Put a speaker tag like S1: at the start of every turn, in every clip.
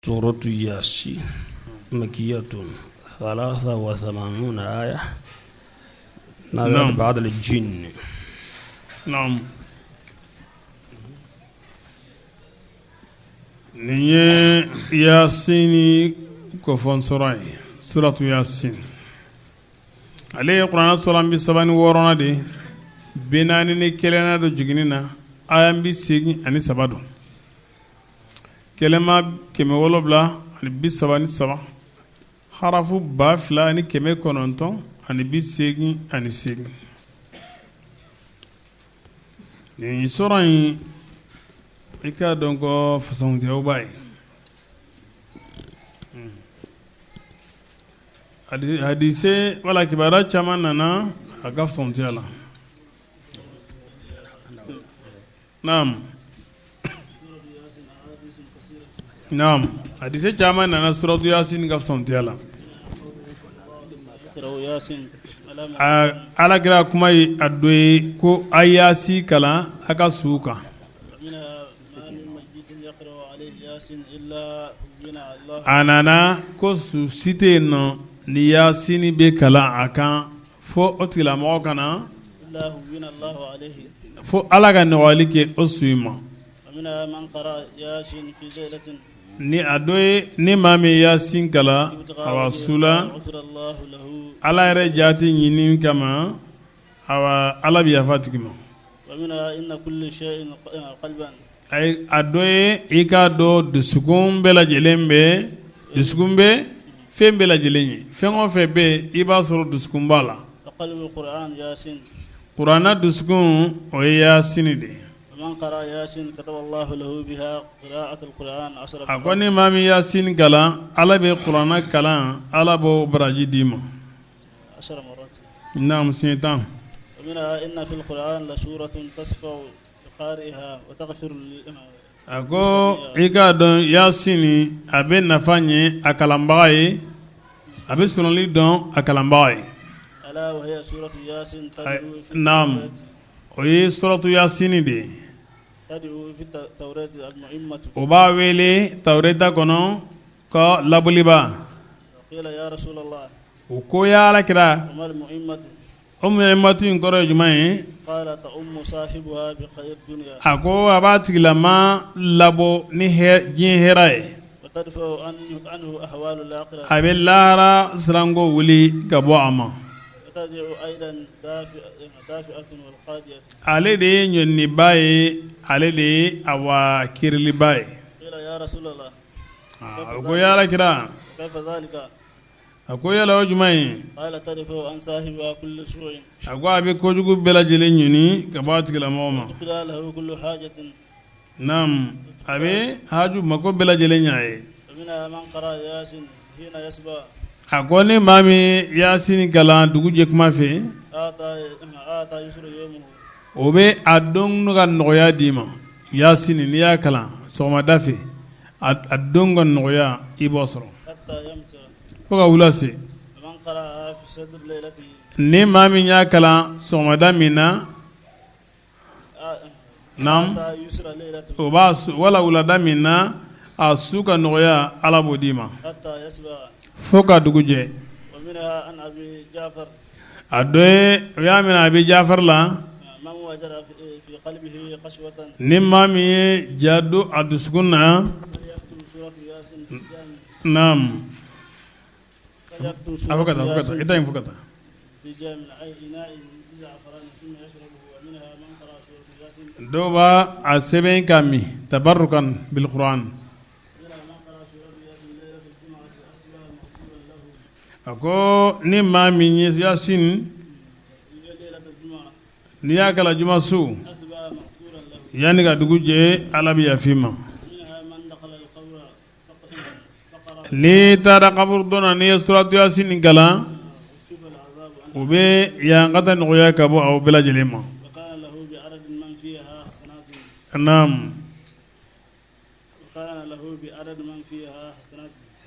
S1: سورة ياسين مكية 83 آية نزلت بعد الجن.
S2: Naamu, nin ye Yasini kofɔ sura ye, suratu Yasin. Ale ye kuranɛ sura 36nan de ye, 41nan don jiginni na, aya 83 don. Kɛlɛma 733, harafu 2988. Nin sura in, i k'a dɔn ko fasantiyaba ye hadise wala kibaruya caman nana a ka fisamantiya la. Naamu, naamu, hadise caman nana suratu Yasin ka fisamantiya la. Ala kira kuma ye a dɔ ye ko a Yasin kalan a ka su kan. A nana ko su si tɛ yen nɔ ni Yasin bɛ kalan a kan fo o tigilamɔgɔ ka na fo Ala ka nɔgɔyali kɛ o su in ma. Ni a dɔ ye ni maa min Yasin kalan awa su la, Ala yɛrɛ jaati ɲini kama, awa Ala bɛ yafa a tigi ma. A dɔ ye i k'a dɔn dusukun bɛɛ lajɛlen bɛ dusukun bɛ fɛn bɛɛ lajɛlen ye, fɛn o fɛn bɛ yen i b'a sɔrɔ dusukun b'a la. Kuranɛ dusukun o ye Yasini de ye. A ko ni maa min Yasini kalan, Ala bɛ kuranɛ kalan, Ala b'o baraji d'i ma. Naamu, siɲɛ 10. A ko i k'a dɔn Yasini a bɛ nafa ɲɛ a kalanbaga ye, a bɛ sɔrɔli don a kalanbaga ye. Naamu, o ye suratu Yasini de ye. O b'a wele tawureta kɔnɔ ko laboliba. U ko ya Ala kira, o muhimmatu in kɔrɔ ye jumɛn ye? A ko a b'a tigilama labɔ ni diɲɛ hɛrɛ ye, a bɛ lahara siranko wuli ka bɔ a ma. Ale de ye ɲɔniba ye, ale de ye awa kiiriliba ye. U ko ya Ala kira, a ko yala o jumɛn ye? A ko a bɛ kojugu bɛɛ lajɛlen ɲɔni ka bɔ a tigilamɔgɔ ma. Naamu, a bɛ haju mako bɛɛ lajɛlen ɲɛ a ye. A ko ni maa min Yasini kalan dugu jɛ kuma fɛ, o bɛ a don ka nɔgɔya d'i ma. Yasini n'i y'a kalan sɔgɔmada fɛ, a don ka nɔgɔya i b'o sɔrɔ fo ka wula se. Ni maa min y'a kalan sɔgɔmada min na, o b'a wala wulada min na, a su ka nɔgɔya Ala b'o d'i ma fo ka dugu jɛ. A dɔ ye o y'a minɛ Abi Jafar la, ni maa min ye ja don a dusukun na, naamu, a fo ka taa, i ta in fo ka taa. Dɔw b'a a sɛbɛn ka min tabarukan bil Qur'an. A ko ni maa min ye Yasin n'i y'a kalan juma su yanni ka dugu jɛ, Ala bɛ yafa i ma. N'i taara kaburudon na, n'i ye suratu Yasin kalan, u bɛ yankata nɔgɔya ka bɔ aw bɛɛ lajɛlen ma. Naamu.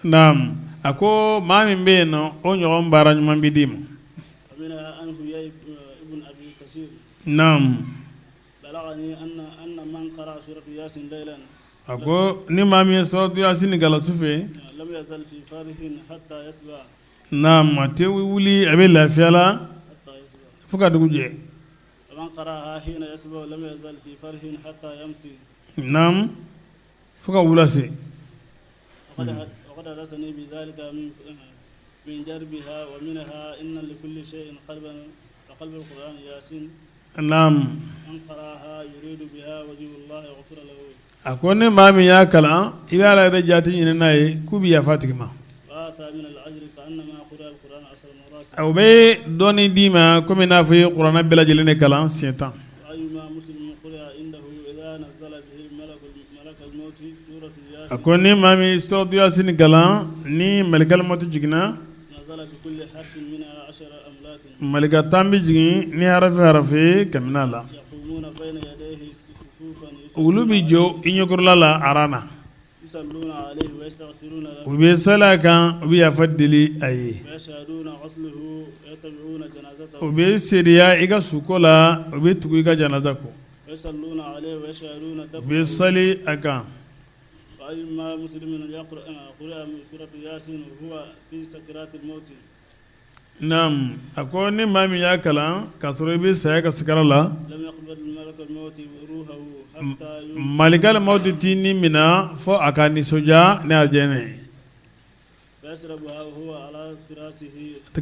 S2: Naamu, a ko maa min bɛ yen nɔ, o ɲɔgɔn baara ɲuman bɛ d'i ma. Naamu. A ko ni maa min ye suratu yasin kalan su fɛ, naam, a tɛ wuli a bɛ lafiya la fo ka dugu jɛ. Naam, fo ka wula se. Naam, a ko ni maa min y'a kalan i bɛ Ala yɛrɛ jaati ɲini n'a ye k'u bɛ yafa tigi ma. O bɛ dɔnni d'i ma komi n'a fɔ i ye kuranɛ bɛɛ lajɛlen de kalan siɲɛ 10. A ko ni maa min suratu yasin kalan ni malikal mɔti jiginna Malika 10 bɛ jigin ni harafi harafi ye ka minɛ a la olu bɛ jɔ i ɲɛkɔrɔla la aran na u bɛ sali a kan u bɛ yafa deli a ye u bɛ seereya i ka suko la u bɛ tugu i ka janaza kɔ u bɛ sali a kan. Naam, a ko ni maa min y'a kalan k'a sɔrɔ i bɛ saya ka sakara la, malikal mawti t'i ni minɛ fo a ka nisɔndiya ni alijinɛ ye,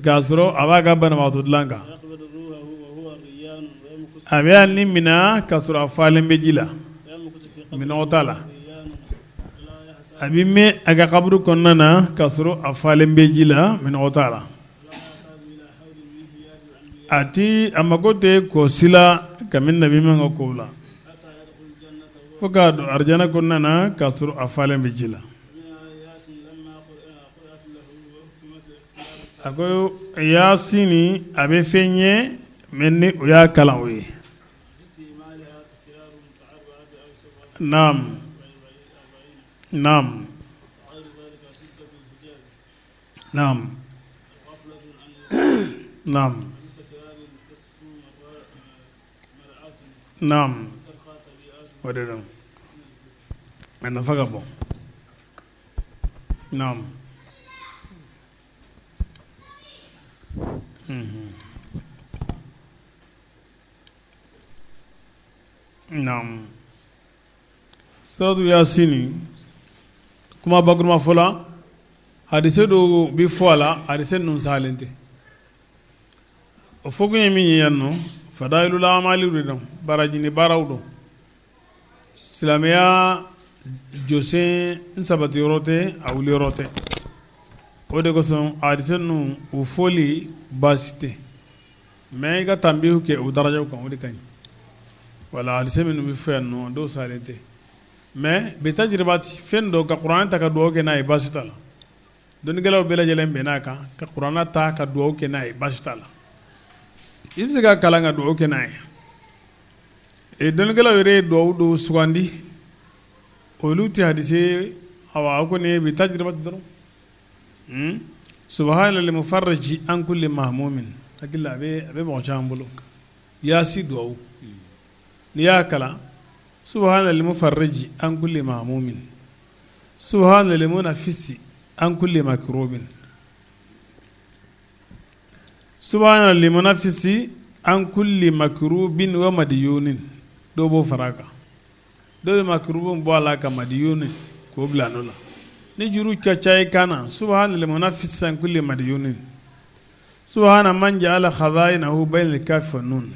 S2: k'a sɔrɔ a b'a ka banabagatɔ dilan kan, a bɛ a ni minɛ k'a sɔrɔ a falen bɛ ji la, minnɔgɔ t'a la. A bɛ mɛn a ka kaburu kɔnɔna na k'a sɔrɔ a falen bɛ ji la minnɔgɔ t'a la a tɛ a mago tɛ ko si la kabini nabi ɲuman ka kow la fo k'a don arijana kɔnɔna na k'a sɔrɔ a falen bɛ ji la a ko yasini a bɛ fɛn ɲɛ mɛ ni o y'a kalan o ye Naam naam naam naam naam o de don a nafa ka bon naam Naam suratu yasini kuma bakuruma fɔ la hadise dɔw bɛ fɔ a la hadise ninnu salen tɛ o fɔkun ye min ye yan nɔ fadailul amali de don baraji baaraw don silamɛya jɔsen n sabati yɔrɔ tɛ a wuli yɔrɔ tɛ o de kosɔn hadise ninnu u fɔli baasi tɛ mais i ka tanbihu kɛ o darajaw kan o de ka ɲi wala hadise minnu bɛ fɔ yan nɔ dɔw salen tɛ mais bi tajiribati fɛn dɔ ka kuranɛ ta ka dugawu kɛ n'a ye baasi t'a la dɔnnikɛlaw bɛɛ lajɛlen bɛnn'a kan ka kuranɛ ta ka dugawu kɛ n'a ye baasi t'a la i bɛ se ka kalan ka dugawu kɛ n'a ye dɔnnikɛlaw yɛrɛ ye dugawu dɔw sugandi olu tɛ hadise awa kɔni bi tajiribati dɔrɔn Subahana limufariji an kulli mahmumin hakili a bɛ mɔgɔ caman bolo yaasi dugawu n'i y'a kalan subahana limufariji an kulli mahmumin subahana limunafisi an kulli makrubin subahana limunafisi an kulli makrubin wa madiyunin dɔw b'o fara a kan Dɔw bɛ makrubin bɔ a la ka madiyunin k'o bila nɔ la ni juru ka ca i kan na subahana limunafisi an kulli madiyunin subahana man ja'ala khaza'inahu bayna al-kafi wan-nun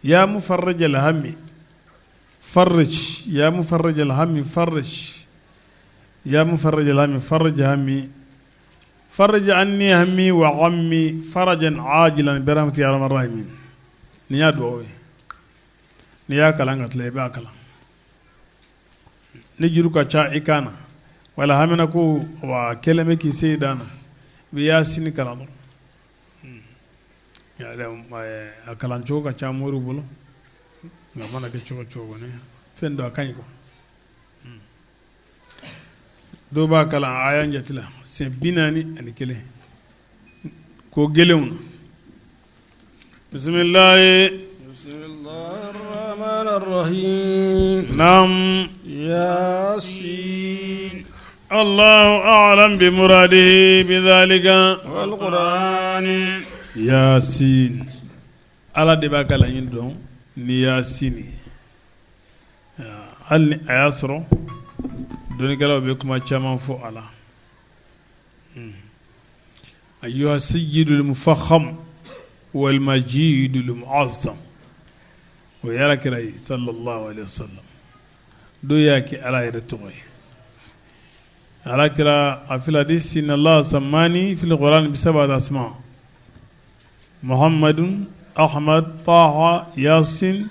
S2: ya mufarrijal hammi farrij ya mufarrijal hammi farrij ya mufarrijal hammi farrij hammi farrij anni hammi wa ghammi farajan ajilan bi rahmatika ya arhamar rahimin nin y'a dugawu ye N'i y'a kalan ka tila i b'a kalan ni juru ka ca i kan na wala hamina ko wa kɛlen bɛ k'i se dan na i bɛ yaasini kalan a kalancogo ka ca moriw bolo nka a mana kɛ cogo cogo fɛn dɔ a ka ɲi quoi dɔw b'a kalan aya jate la siɲɛ 41 ko gɛlɛnw na bisimilahi naamu.
S1: Yasin.
S2: Allahu a'lam bi muradihi bi dhalika.
S1: Wal Qur'ani.
S2: Yasin. Ala de b'a ka laɲini dɔn ni yasin ye. Hali ni a y'a sɔrɔ dɔnnikɛlaw bɛ kuma caman fɔ a la. Ayyuha sayyidul mufakham wal majidul mu'azzam. O ye ala kira ye sallallahu alaihi wasallam. Dɔw y'a kɛ ala yɛrɛ tɔgɔ ye. Ala kira a fil hadisi inna Allah sammani fil Qur'an bi sab'ati asma. Muhammadun Ahmad Taha Yasin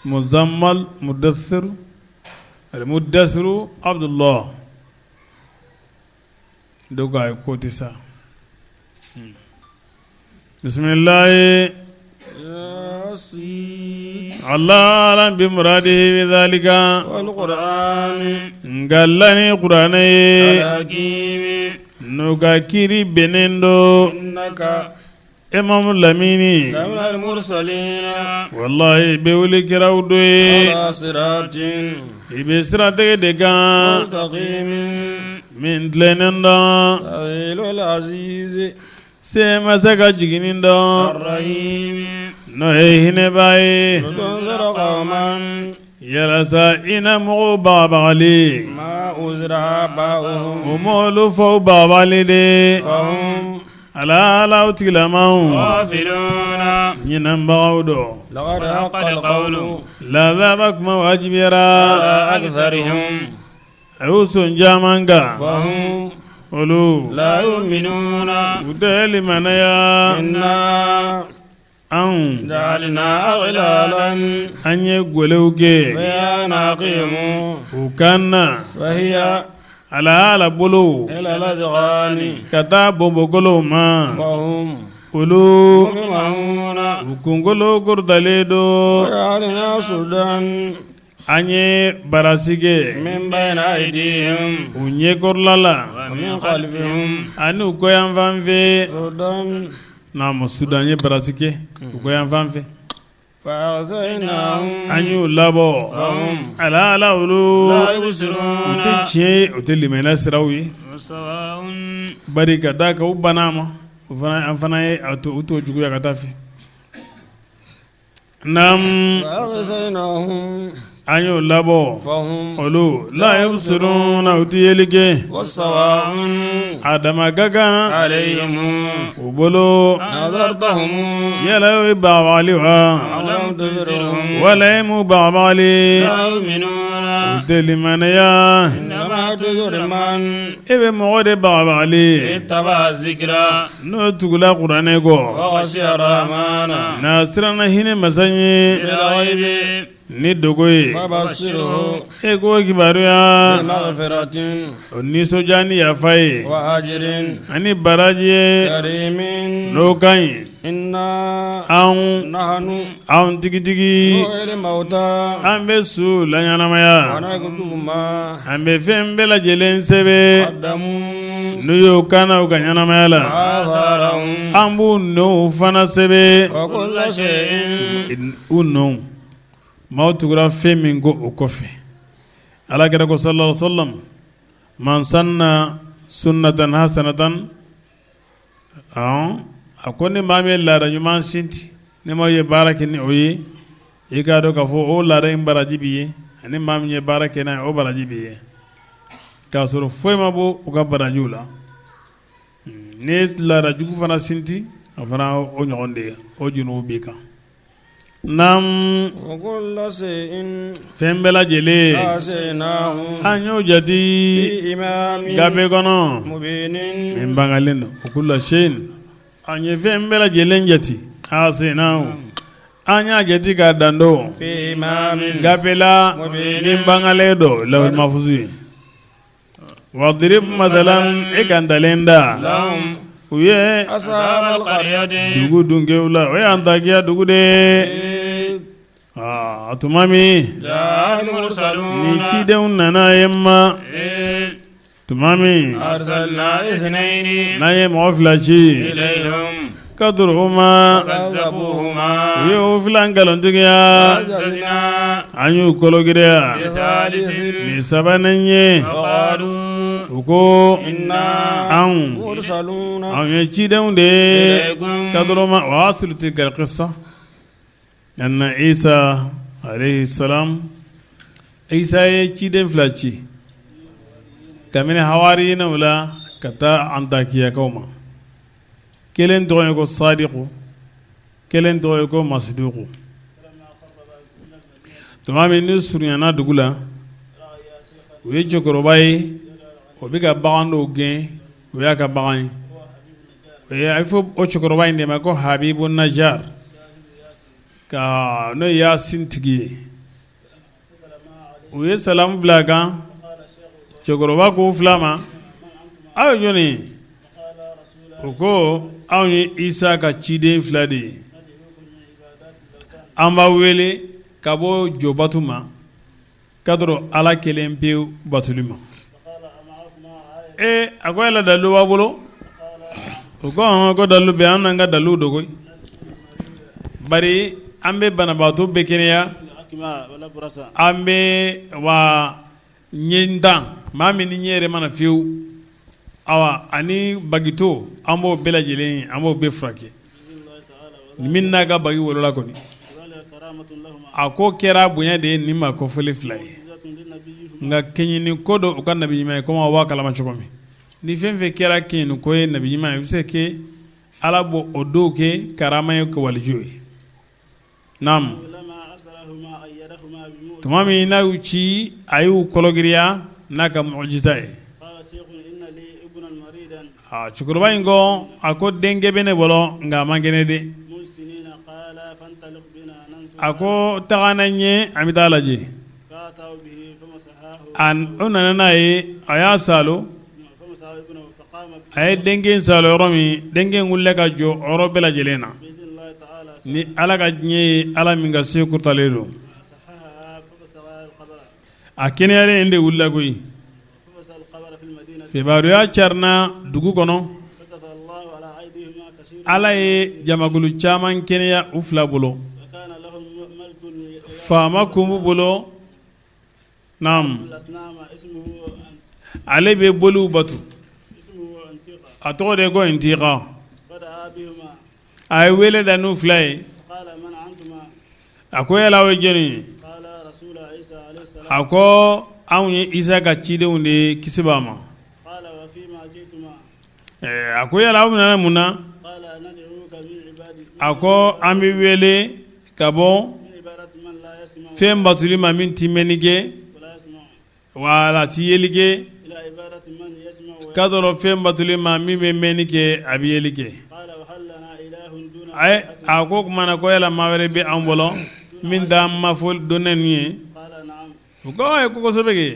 S2: Muzammal Mudaththir al-Mudaththir Abdullah. Dɔw ko ayi k'o tɛ sa bisimilahi Allahu a'lam bi muradihi bi dhalika n kala ni kuranɛ ye n'o ka kiri bɛnnen don E Mamu Lamini walahi i bɛ wele kiraw dɔ ye i bɛ siratigɛ de kan min tilennen don se masa ka jiginni don n'o ye hinɛba ye yalasa i na mɔgɔw bagabagali u m'olu faw bagabagali de ala ala o tigilamaw ɲinɛbagaw don laadaba kuma wajibiyara a y'u sɔn caman kan olu u tɛ limaniya anw an ye gɛlɛw kɛ u kan na ala ala bolo ka taa bɔbɔkolow ma olu u kunkolo kɔrɔtalen don an ye barasi kɛ u ɲɛkɔrɔla la ani u kɔyanfan fɛ naamu sudan an ye barasi kɛ u kɔyanfan fɛ an y'u labɔ ala ala olu u tɛ tiɲɛ ye u tɛ limaniya siraw ye bari ka d'a kan u banna a ma an fana ye u to juguya ka taa fɛ Naamu an y'o labɔ olu la yubsiruna u tɛ yeli kɛ a dama ka kan u bolo yala i y'u bagabagali wa wala i m'u bagabagali u tɛ limaniya e bɛ mɔgɔ de bagabagali N'o tugula kuranɛ kɔ n'a siranna hinɛ masa ɲɛ ni dogo ye e k'o kibaruya o nisɔndiya ni yafa ye ani baraji ye n'o ka ɲi anw tigitigi an bɛ su laɲɛnamaya an bɛ fɛn bɛɛ lajɛlen sɛbɛn n'u y'o kan u ka ɲɛnamaya la an b'u nɔw fana sɛbɛn u nɔw maaw tugura fɛn min kɔ o kɔfɛ ala kira ko sallallahu alaihi wasallam man sanna sunnatan hasanatan a ko ni maa min ye laada ɲuman sinti ni maa ye baara kɛ ni o ye i k'a dɔn k'a fɔ o laada in baraji b'i ye ani maa min ye baara kɛ n'a ye o baraji b'i ye k'a sɔrɔ foyi ma bɔ u ka barajiw la n'i ye laada jugu fana sinti a fana o ɲɔgɔn de ye o junubu b'i kan Naamu fɛn bɛɛ lajɛlen an y'o jate gafe kɔnɔ min bangalen don wa kulla shay'in an ye fɛn bɛɛ lajɛlen jate ahsaynahu an y'a jate k'a dan don gafe la min bangalen don lawhul mahfuz Wadrib masalan e ka ntalen da u ye dugu dunkew la o ye Antakiya dugu de ye a tuma min ni cidenw nana yen ma tuma min n'an ye mɔgɔ fila ci. Kadruhuma u ye o fila nkalontigiya an y'u kologiriya ni sabanan ye u ko anw anw ye cidenw de ye kadruhuma wa aslu tilkal qissa anna Isa alayhi salam Isa ye ciden fila ci kabini hawariyinaw la ka taa Antakiyakaw ma kelen tɔgɔ ye ko sadiku kelen tɔgɔ ye ko masiduku tuma min n'u surunyana dugu la u ye cɛkɔrɔba ye o bɛ ka bagan dɔw gɛn o y'a ka bagan ye a bɛ fɔ o cɛkɔrɔba in de ma ko habibu najar ka n'o ye yasin tigi ye U ye salamu bila a kan cɛkɔrɔba ko fila ma aw ye jɔni ye u ko anw ye isa ka ciden fila de ye an b'aw wele ka bɔ jobatu ma ka dɔrɔn ala kelen pe batuli ma ee a ko yala dalu b'a bolo u ko ko dalu bɛ an n'an ka dalu dogo bari an bɛ banabaatɔ bɛɛ kɛnɛya an bɛ wa ɲɛntan maa min ni ɲɛ yɛrɛ ma na fiyewu awa ani bagitɔ an b'o bɛɛ lajɛlen an b'o bɛɛ furakɛ min n'a ka bagi wolola kɔni a ko kɛra bonya de ye nin maa kofɔlen fila ye nka kɛɲɛni ko don u ka nabi ɲuman ye komi aw b'a kalama cogo min ni fɛn fɛn kɛra kɛɲɛni ko ye nabi ɲuman ye i bɛ se kɛ ala b'o o dɔw kɛ karama ye ka waliju ye naamu tuma min n'a y'u ci a y'u kologiriya n'a ka mujiza ye cɛkɔrɔba in ko a ko denkɛ bɛ ne bolo nka a man kɛnɛ dɛ a ko taga n'an ye an bɛ taa lajɛ u nana n'a ye a y'a saalo a ye denkɛ in saalo yɔrɔ min denkɛ in wulila ka jɔ yɔrɔ bɛɛ lajɛlen na ni ala ka diɲɛ ye ala min ka se kɔrɔtalen don a kɛnɛyalen in de wulila koyi kibaruya carina dugu kɔnɔ ala ye jamakulu caman kɛnɛya u fila bolo faama kun b'u bolo naamu ale bɛ boliw batu a tɔgɔ de ye ko Intika a ye wele da n'u fila ye a ko yala aw ye jɔni ye a ko anw ye Isa ka cidenw de ye kisi b'a ma a ko yala aw nana mun na a ko an b'i wele ka bɔ fɛn batuli ma min tɛ mɛnni kɛ wala ti yeli kɛ ka dɔrɔn fɛn batuli ma min bɛ mɛnni kɛ a bɛ yeli kɛ a ko o tuma na ko yala maa wɛrɛ bɛ an bolo min t'an ma fɔ dɔnnen ninnu ye u ko ye ko kosɛbɛ kɛ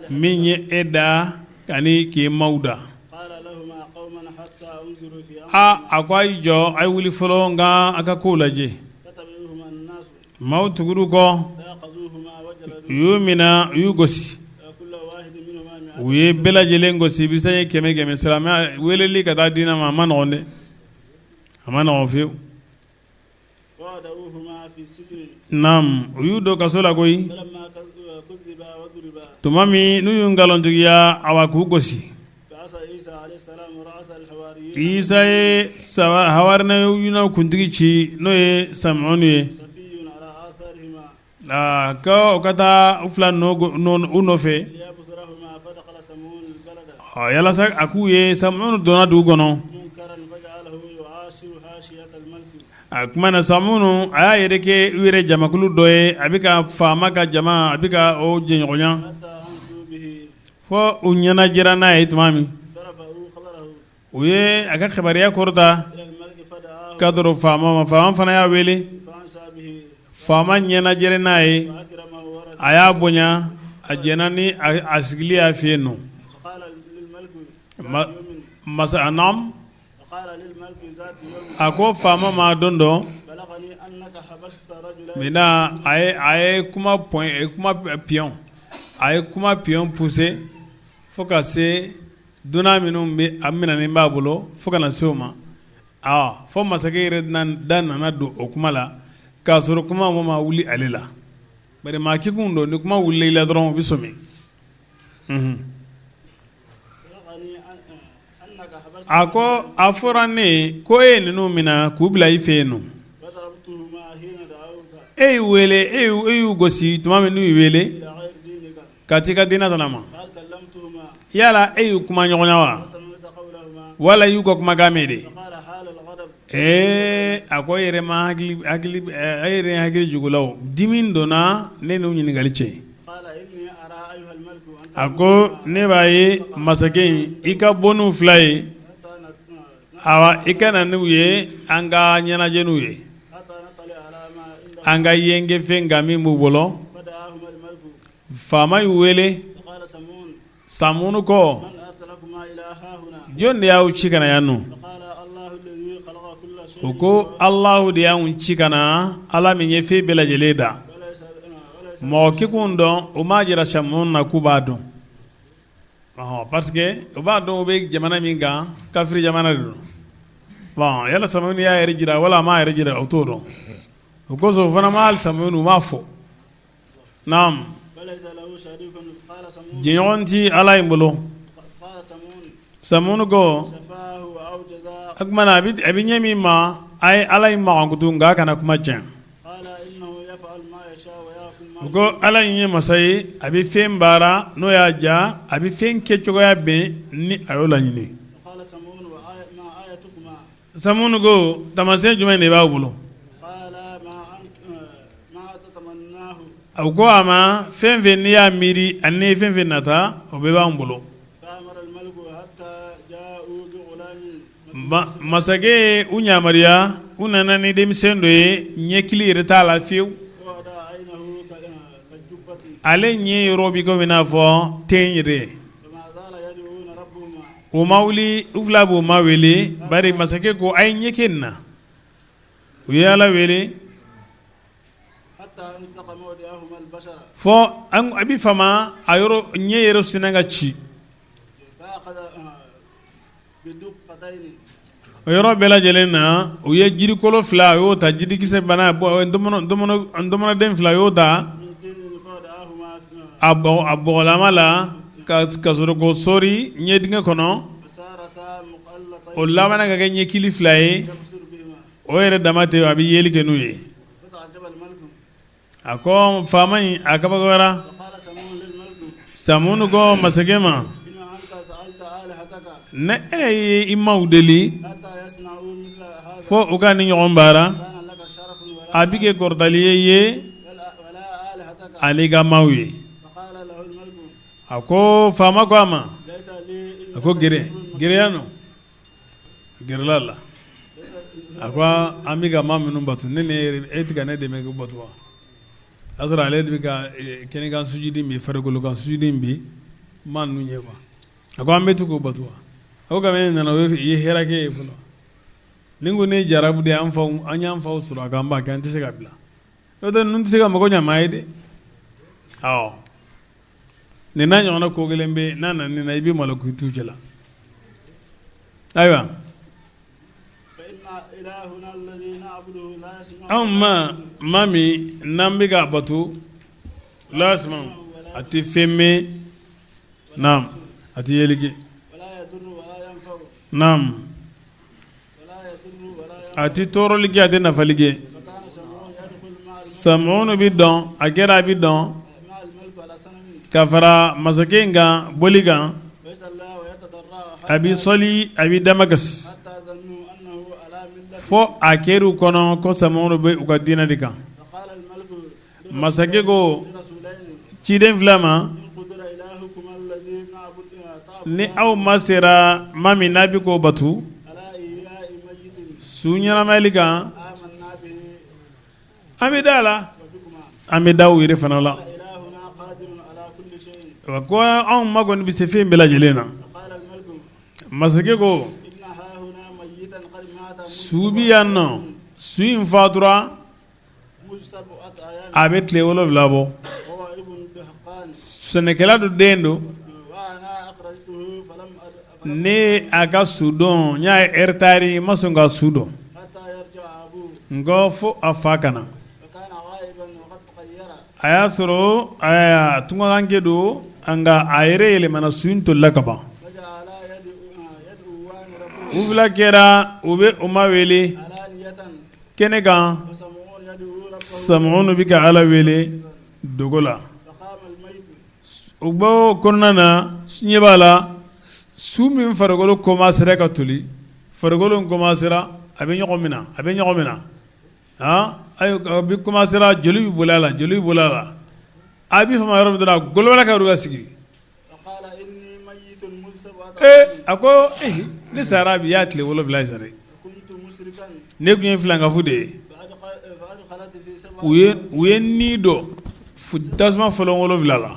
S2: min ye e da ani k'i maaw da aa a ko a ye jɔ a ye wuli fɔlɔ nka a ka kow lajɛ maaw tugur'u kɔ u y'u minɛ u y'u gosi u ye bɛɛ lajɛlen gosi bisan ye kɛmɛ kɛmɛ silamɛya weleli ka taa diinɛ ma a ma nɔgɔn dɛ a ma nɔgɔn fiyewu Naamu u y'u don kaso la koyi tuma min n'u y'u nkalontigiya awa k'u gosi Isa ye hawariyunaw kuntigi ci n'o ye Samɔni ye ko u ka taa u fila u nɔfɛ yalasa a k'u ye Samɔni donna dugu kɔnɔ a tuma na Samɔni a y'a yɛrɛ kɛ u yɛrɛ jamakulu dɔ ye a bɛ ka faama ka jama a bɛ ka o jɛɲɔgɔnya fo u ɲɛnajɛra n'a ye tuma min u ye a ka kibaruya kɔrɔta ka dɔrɔn faama ma faama fana y'a wele faama ɲɛnajɛra n'a ye a y'a bonya a jɛnna ni a sigili y'a fɛ yen nɔ masa naamu a ko faama ma don dɔ maintenant a ye kuma pion a ye kuma pion pousser fo ka se dunan minnu bɛ a minɛnen b'a bolo fo ka na se o ma. Fɔ masakɛ yɛrɛ da nana don o kuma la k'a sɔrɔ kuma ma wuli ale la bari maa kekun don ni kuma wulila i la dɔrɔn u bɛ sɔmi. A ko a fɔra ne ye ko e ye ninnu minɛ k'u bila i fɛ yen nɔ e y'u wele e y'u gosi tuma min n'u y'i wele ka t'i ka diinɛ dana ma yala e y'u kuma ɲɔgɔnya wa wala y'u ka kumakan mɛn de ee a ko e yɛrɛ ma e yɛrɛ hakili jigin la dimi donna ne n'u ɲininkali cɛ a ko ne b'a ye masakɛ in i ka bɔ n'u fila ye awa i ka na n'u ye an ka ɲɛnajɛ n'u ye an ka yenge fɛn kan min b'u bolo faama y'u wele samunu ko jɔn de y'aw ci ka na yan nɔ u ko alahu de y'anw ci ka na ala min ye fɛn bɛɛ lajɛlen da mɔgɔ kekun dɔn o m'a jira samunu na k'u b'a dɔn parce que u b'a dɔn u bɛ jamana min kan kafiri jamana de don bon yala samunu y'a yɛrɛ jira wala a m'a yɛrɛ jira o t'o dɔn o kosɔn o fana ma samunu u m'a fɔ naam jɛɲɔgɔn tɛ ala in bolo samunu ko o tuma na a bɛ ɲɛ min ma a ye ala in makutu nka a kana kuma tiɲɛ u ko ala in ye masa ye a bɛ fɛn baara n'o y'a diya a bɛ fɛn kɛ cogoya bɛn ni a y'o laɲini Samunu ko taamasiyɛn jumɛn de b'aw bolo a ko a ma fɛn fɛn n'i y'a miiri ani fɛn fɛn nata o bɛɛ b'an bolo masakɛ ye u yamaruya u nana ni denmisɛn dɔ ye ɲɛkili yɛrɛ t'a la fiyewu ale ɲɛ yɔrɔ bɛ komi n'a fɔ ten yɛrɛ U ma wuli u fila b'u ma wele bari masakɛ ko a ye ɲɛ kɛ nin na u ye ala wele fɔ a bɛ fama a yɔrɔ ɲɛ yɛrɛ sinna ka ci o yɔrɔ bɛɛ lajɛlen na u ye jirikolo fila a y'o ta jirikisɛ bana ntɔmɔnɔden fila y'o ta a bɔgɔlama la ka sɔrɔ k'o sɔɔri ɲɛdingɛ kɔnɔ o labanna ka kɛ ɲɛkili fila ye o yɛrɛ dama tɛ a bɛ yeli kɛ n'u ye a ko faama in a kabakoyara samunu ko masakɛ ma ne e ye i maw deli fo u ka nin ɲɔgɔn baara a bɛ kɛ kɔrɔtali ye ye ani ka maaw ye a ko faama ko a ma a ko gɛrɛ gɛrɛ yan nɔ gɛrɛla la a ko an bɛ ka maa minnu bato ne e tɛ ka ne dɛmɛ k'u bato wa o y'a sɔrɔ ale de bɛ ka kɛnɛkan sujudi min farikolo kan sujudi bi maa ninnu ye quoi a ko an bɛ to k'o bato wa a ko kabini ne nana i ye hɛrɛ kɛ ye fɔlɔ ni ko ne jarabu de an faw an y'an faw sɔrɔ a kan an b'a kɛ an tɛ se ka bila n'o tɛ ninnu tɛ se ka mago ɲɛ maa ye dɛ awɔ nin n'a ɲɔgɔnna ko kelen bɛ n'a nana nin na i bɛ malo k'i t'u cɛla ayiwa anw ma maa min n'an bɛ k'a bato la yasmau a tɛ fɛn mɛn naam a tɛ yeli kɛ naam a tɛ tɔɔrɔli kɛ a tɛ nafali kɛ samunu bɛ dɔn a kɛra a bɛ dɔn ka fara masakɛ in kan boli kan a bɛ sɔli a bɛ damakasi fo a kɛr'u kɔnɔ ko samunu bɛ u ka diinɛ de kan masakɛ ko ciden fila ma ni aw ma sera maa min n'a bɛ k'o bato su ɲɛnamayali kan an bɛ da a la an bɛ da u yɛrɛ fana la ko anw ma kɔni bɛ se fɛn bɛɛ lajɛlen na masakɛ ko su bɛ yan nɔ su in fatura a bɛ tile 7 bɔ sɛnɛkɛla dɔ den don. Ne a ka su dɔn n y'a ye retard ma sɔn ka su dɔn n ko fo a fa ka na a y'a sɔrɔ tunkaranke don nka a yɛrɛ yɛlɛmana su in tolila ka ban u fila kɛra u bɛ u ma wele kɛnɛ kan Samunu bɛ ka Ala wele dogo la o b'o kɔnɔna na ɲɛ b'a la su min farikolo commencera ka toli farikolo commencera a bɛ ɲɔgɔn minɛ a bɛ ɲɔgɔn minɛ a bɛ commencera joli bɛ boli a la joli bɛ boli a la a bɛ fama yɔrɔ min dɔrɔn a golola ka sigi a ko ne sara bi y'a tile 7 ye sa dɛ ne tun ye filankafo de ye u ye ni don tasuma fɔlɔ 7 la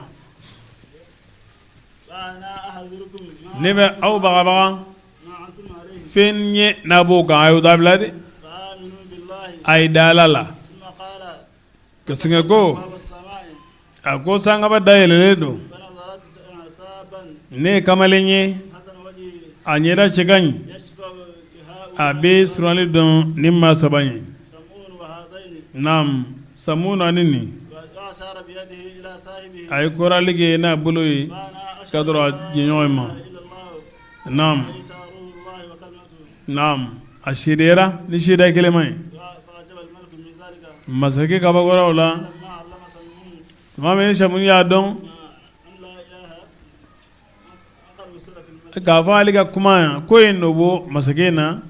S2: ne bɛ aw bagabaga fɛn ɲɛ n'a b'o kan a y'o dabila dɛ a ye da Ala la ka sin ko a ko sankaba da yɛlɛlen don ne ye kamalen ye a ɲɛda cɛ ka ɲi a bɛ surali dɔn ni maa saba ye naamu Samunu ani nin a ye kɔrɔli kɛ n'a bolo ye ka dɔrɔn a jɛɲɔgɔn ma naamu naamu a seedeyara ni seedeya kelen ma ye masakɛ kabakora o la tuma min Samunu y'a dɔn k'a fɔ ale ka kuma ko ye nɔ bɔ masakɛ in na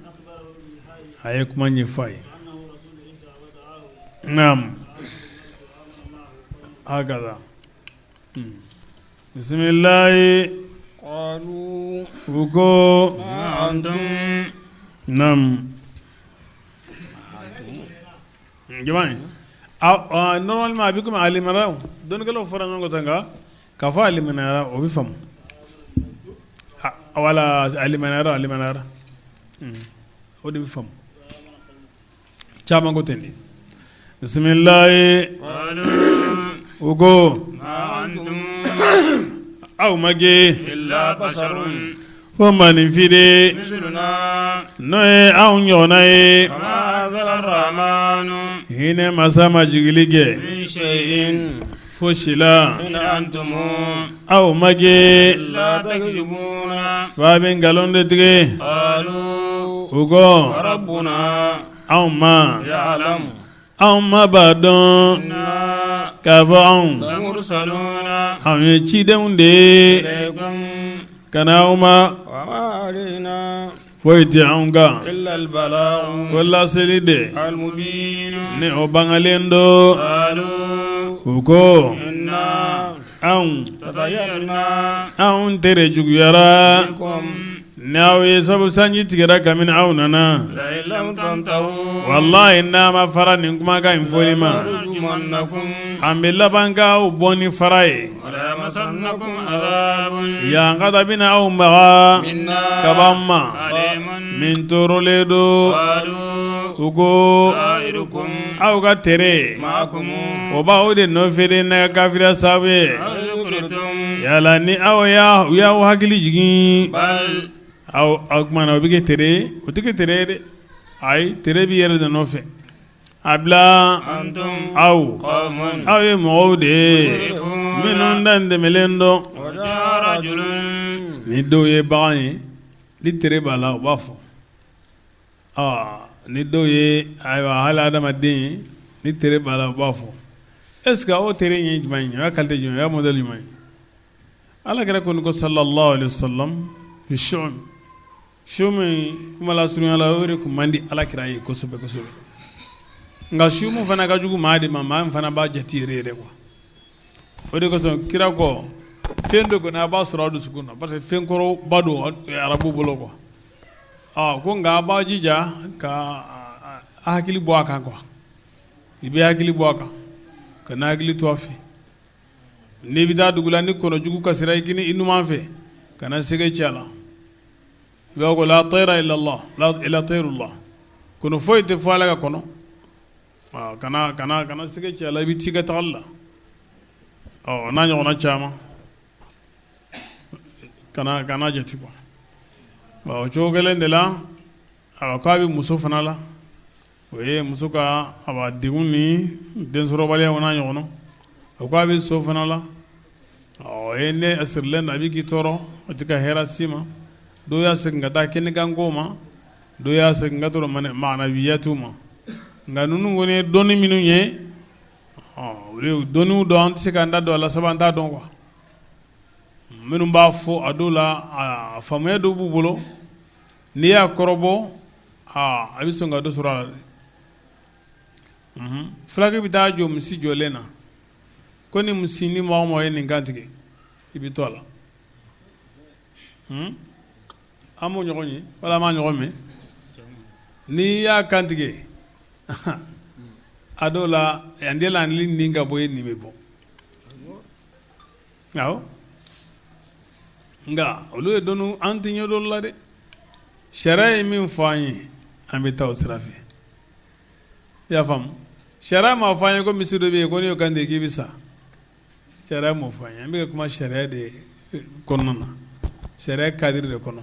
S2: a ye kuma ɲɛfɔ a ye naamu hakaza bisimilayi u ko naamu jama normalement a bɛ komi a limaniya dɔnnikɛlaw fɔra ɲɔgɔn kɔ sa nka k'a fɔ a limaniyara o bɛ faamu wala a limaniyara a limaniyara o de bɛ faamu caman ko ten de bisimilayi u ko aw ma kɛ fo maaninfin de n'o ye anw ɲɔgɔnna ye hinɛ masa ma jigili kɛ fosi la aw ma kɛ f'a bɛ nkalon de tigɛ u ko anw ma anw ma b'a dɔn k'a fɔ anw anw ye cidenw de ye ka na aw ma foyi tɛ anw kan fo laseli de ni o bangalen don u ko anw anw tere juguyara ni aw ye sabu sanji tigɛra kabini aw nana walayi n'a ma fara nin kumakan in fɔli ma an bɛ laban k'aw bon ni fara ye yan ka bɛna aw maga ka bɔ an ma min tɔɔrɔlen don u ko aw ka tere o b'aw de nɔfɛ de n'a ka kafiriya sababu ye yala ni aw y'aw hakili jigin aw o tuma na o bɛ kɛ tere ye o tɛ kɛ tere ye dɛ ayi tere b'i yɛrɛ de nɔfɛ a bila aw aw ye mɔgɔw de ye minnu dan tɛmɛlen don ni dɔw ye bagan ye ni tere b'a la u b'a fɔ Ni dɔw ye ayiwa hali adamaden ye ni tere b'a la u b'a fɔ est-ce que o tere ye jumɛn ye o y'a qualité jumɛn ye o y'a modèle jumɛn ye ala kira kɔni ko sallallahu alaihi wasallam sumu kuma lasurunya la o de tun man di ala kira ye kosɛbɛ kosɛbɛ nka sumu fana ka jugu maa de ma maa min fana b'a jate yɛrɛ yɛrɛ quoi o de kosɔn kira ko fɛn dɔ kɔni a b'a sɔrɔ aw dusukun na parce que fɛn kɔrɔba don arabu bolo quoi ko nka a b'a jija ka hakili bɔ a kan quoi i bɛ hakili bɔ a kan kana hakili to a fɛ n'i bɛ taa dugu la ni kɔnɔjugu kasira i kini i numan fɛ kana sɛgɛ ci a la i b'a ko la tayra illallah illa tayrullah kɔnɔ foyi tɛ fɔ ala ka kɔnɔ kana kana kana sɛgɛ ci a la i bɛ t'i ka tagali la ɔ n'a ɲɔgɔnna caman. Kana jate quoi. Bon, o cogo kelen de la, a ko a bɛ muso fana la, o ye muso ka a degun ni densɔrɔbaliya n'a ɲɔgɔn. O ko a bɛ so fana la, o ye ne a sirilen don, a bɛ k'i tɔɔrɔ, o tɛ ka hɛrɛ s'i ma. Dɔw y'a segin ka taa kɛnɛkanko ma, dɔw y'a segin ka taa manawiyatu ma. Nka ninnu kɔni ye dɔnni minnu ye, olu dɔnniw dɔn, an tɛ se k'an da don a la sabu an t'a dɔn quoi. Minnu b'a fɔ a dɔw la, a faamuya dɔw b'u bolo, n'i y'a kɔrɔbɔ, a bɛ sɔn ka dɔ sɔrɔ a la. Fulakɛ bɛ taa jɔ misi jɔlen na ko ni misi ni mɔgɔ mɔgɔ ye nin kantigɛ, i bɛ to a la. An b'o ɲɔgɔn ye wala an m'a ɲɔgɔn mɛn. N'i y'a kantigɛ, a dɔw la yan la ni ka bɔ ye nin bɛ bɔ. Nka olu ye dɔn, an tɛ ɲɛ dɔ la dɛ. Sariya ye min fɔ an ye, an bɛ taa o sira fɛ. I y'a faamu? Sariya m'a fɔ an ye ko misi dɔ bɛ yen ko n'i y'o kantigɛ k'i bɛ sa. Sariya m'o fɔ an ye. An bɛ ka kuma sariya de kɔnɔna na, sariya cadre de kɔnɔ.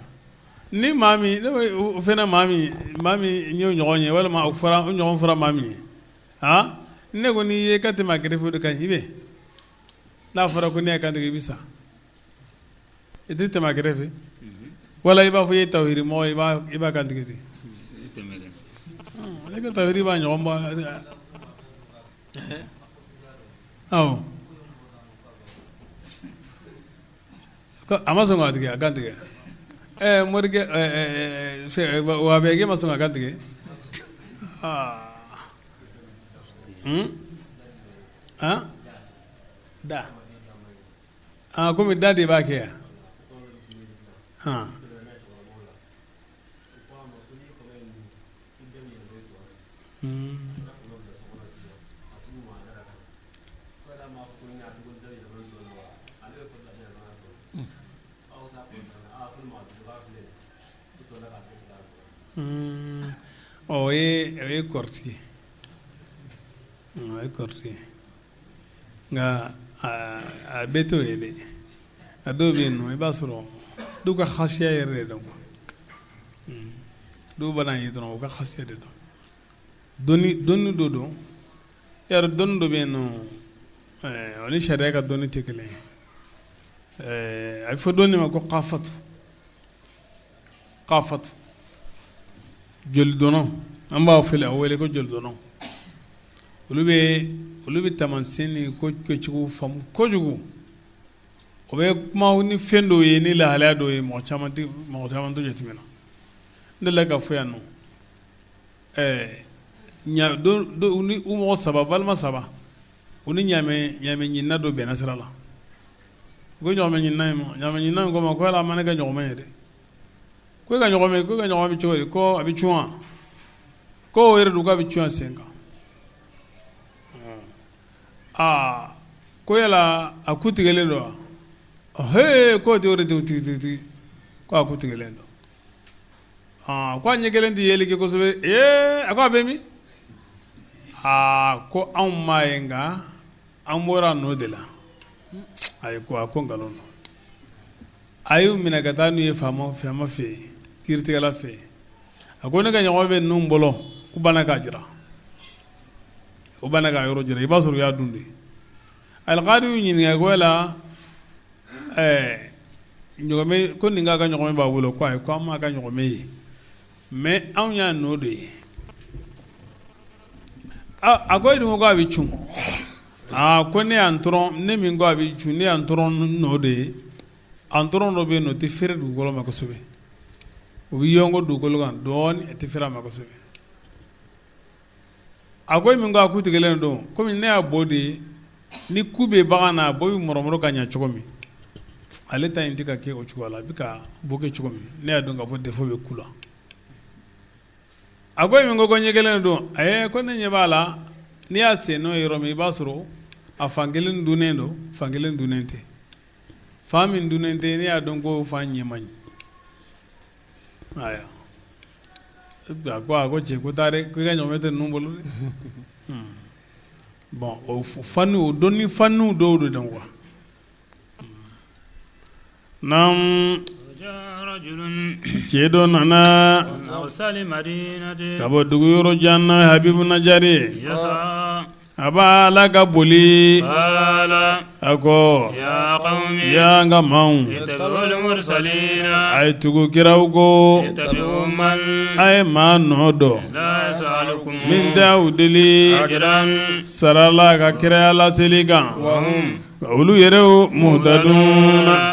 S2: Ni maa min o fana maa min y'o ɲɔgɔn ye, walima o ɲɔgɔn fɔra maa min ye, aa, ne ko n'i ye ka tɛmɛ a kɛrɛfɛ de ka ɲi, i bɛ n'a fɔra ko n'i y'a kantigɛ i bɛ sa, i tɛ tɛmɛ a kɛrɛfɛ, wala i b'a fɔ i ye tawhidi mɔgɔ, i b'a kantigɛ de. Ne ka tawhidi b'a ɲɔgɔn bɔ. Awɔ, a ma sɔn k'a tigɛ, a kantigɛ. Morikɛ wahabiyakɛ ma sɔn k'a kantigɛ. Aa da aa, komi da de b'a kɛ yan. O ye kɔrɔtigi, o ye kɔrɔtigi, nka a bɛɛ t'o ye dɛ. A dɔw bɛ yen nɔ, i b'a sɔrɔ dɔw ka hasiya yɛrɛ de don. Dɔw b'a ye dɔrɔn, u ka hasiya de don. Dɔnni dɔ don yɛrɛ, dɔnni dɔ bɛ yen nɔ, o ni sariya ka dɔnni tɛ kelen ye. A bɛ fɔ dɔnni ma ko kafatu, kafatu jolidɔnna. An b'a fɔ a wele ko jolidɔnna. Olu bɛ taamasiyɛn ni ko kɛcogo faamu kojugu. O bɛ kuma ni fɛn dɔw ye, ni lahalaya dɔw ye, mɔgɔ caman t'o jateminɛ. N delila ka fɔ yan nɔ, ni u mɔgɔ saba, balima saba, u ni ɲaamɛ ɲinina dɔ bɛnna sira la. U ko ɲaamɛ ɲinina in ma, ɲaamɛ ɲinina in ko ma ko yala a ma ne ka ɲɔgɔmɛ ye dɛ. Ko e ka ɲɔgɔmɛ, ko e ka ɲɔgɔmɛ bɛ cogo di? Ko a bɛ cun wa? Ko o yɛrɛ don, k'a bɛ cun a sen kan. Aa, ko yala a ku tigɛlen don wa? He, k'o tɛ o de tɛ tigi tigi tigi, ko a ku tigɛlen don. Aa, ko a ɲɛ kelen tɛ yeli kɛ kosɛbɛ. Ee, a ko a bɛ min? Aa, ko anw m'a ye, nka an bɔra nɔ de la. Ayi, ko a ko nkalon don. A y'u minɛ ka taa n'u ye faama fɛ yen, kiiritigɛla fɛ yen. A ko ne ka ɲɔgɔmɛ bɛ ninnu bolo, k'u banna k'a jira, u banna k'a yɔrɔ jira. I b'a sɔrɔ u y'a dun de. Alikadi y'u ɲininka ko yala ɲɔgɔmɛ, ko nin k'a ka ɲɔgɔmɛ b'a bolo? Ko ayi, ko an m'a ka ɲɔgɔmɛ ye, mais anw y'a nɔ de ye. A ko e dun ko a bɛ cun. Aa, ko ne y'a tɔrɔ, ne min ko a bɛ cun, ne y'a tɔrɔ nɔ de ye. An tɔrɔ dɔ bɛ yen nɔ, o tɛ feere dugukolo ma kosɛbɛ, o bɛ yɔngɔ dugukolo kan dɔɔnin, a tɛ feere a ma kosɛbɛ. A ko e min ko a ku tigɛlen don, komi ne y'a bo de ye, ni ku bɛ bagan na, a bo bɛ mɔrɔmɔrɔ ka ɲɛ cogo min, ale ta in tɛ ka kɛ o cogo la. A bɛ ka bo kɛ cogo min, ne y'a dɔn k'a fɔ défaut bɛ ku la. A ko e min ko ɲɛ kelen don, ayi, ko ne ɲɛ b'a la, n'i y'a sen n'o ye yɔrɔ min, i b'a sɔrɔ a fan kelen dunnen don, fan kelen dunnen tɛ. Fan min dunnen tɛ, ne y'a dɔn ko fan ɲɛ man ɲi. Ayiwa, a ko a ko cɛ, ko taa dɛ, ko i ka ɲɔgɔmɛ tɛ ninnu bolo dɛ. Bon, o fani, o dɔnni faniw dɔw de don quoi. Naamu cɛ dɔ nana ka bɔ dugu yɔrɔ jan na Habibu Najari a b'a la ka boli a ko ya n ka maaw a ye tugu kiraw kɔ a ye maa nɔ dɔn min t'aw deli sara la ka kiraya laseli kan Olu yɛrɛ muhtadun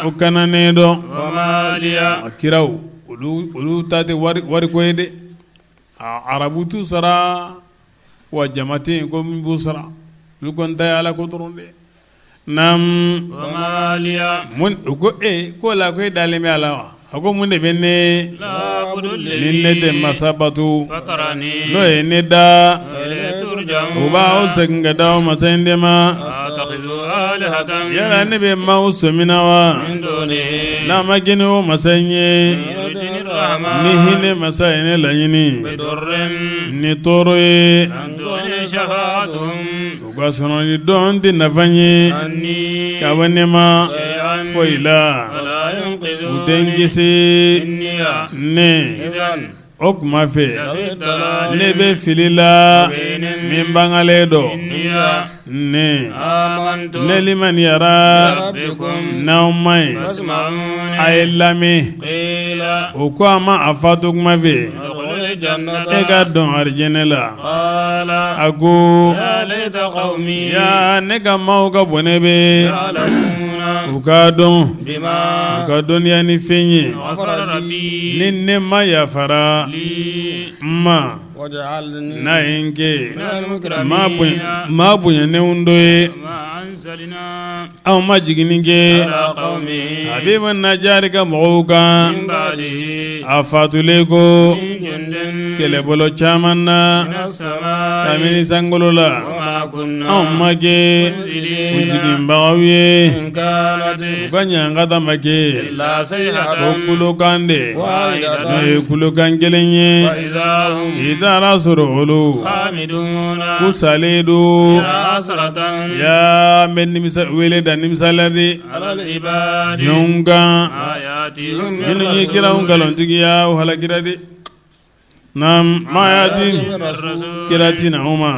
S2: u kananen don a kiraw olu ta tɛ wariko ye dɛ arabu t'u sara wa jama tɛ yen ko min b'u sara olu kɔni ta ye Ala ko dɔrɔn de naamu u ko e ko la ko e dalen bɛ a la wa a ko mun de bɛ ne ni ne tɛ masa bato n'o ye ne da u b'aw segin ka taa masa in de ma yala ne bɛ maaw sɔmina wa n'a ma kɛ ni o masa in ye ni hinɛ masa ye ne laɲini ni tɔɔrɔ ye U ka sɔnɔni dɔn tɛ nafa ɲɛ ka bɔ ne ma foyi la u tɛ n kisi ne o tuma fɛ ne bɛ fili la min bangalen don ne ne limaniyara n'aw ma ɲi a ye lamɛn o ko a ma a fatu kuma fɛ e ka don arijɛnɛ la a ko yaa ne ka maaw ka bɔnɛ bɛ u k'a dɔn u ka dɔnniya ni fɛn ye ni ne ma yafara n ma n'a ye n kɛ maa bonyanenw dɔ ye anw ma jiginni kɛ Habibu Najari ka mɔgɔw kan a fatulen kɔ kɛlɛbolo caman na kabini sankolo la anw ma kɛ u jiginbagaw ye u ka ɲangata ma kɛ ko kulokan de n'o ye kulokan kelen ye i taara sɔrɔ olu ko salen don yaa n bɛ nimisa wele da nimisa la de jɔnw kan minnu ye kiraw nkalontigiya u halakira de naam ma yati kira tɛ na u ma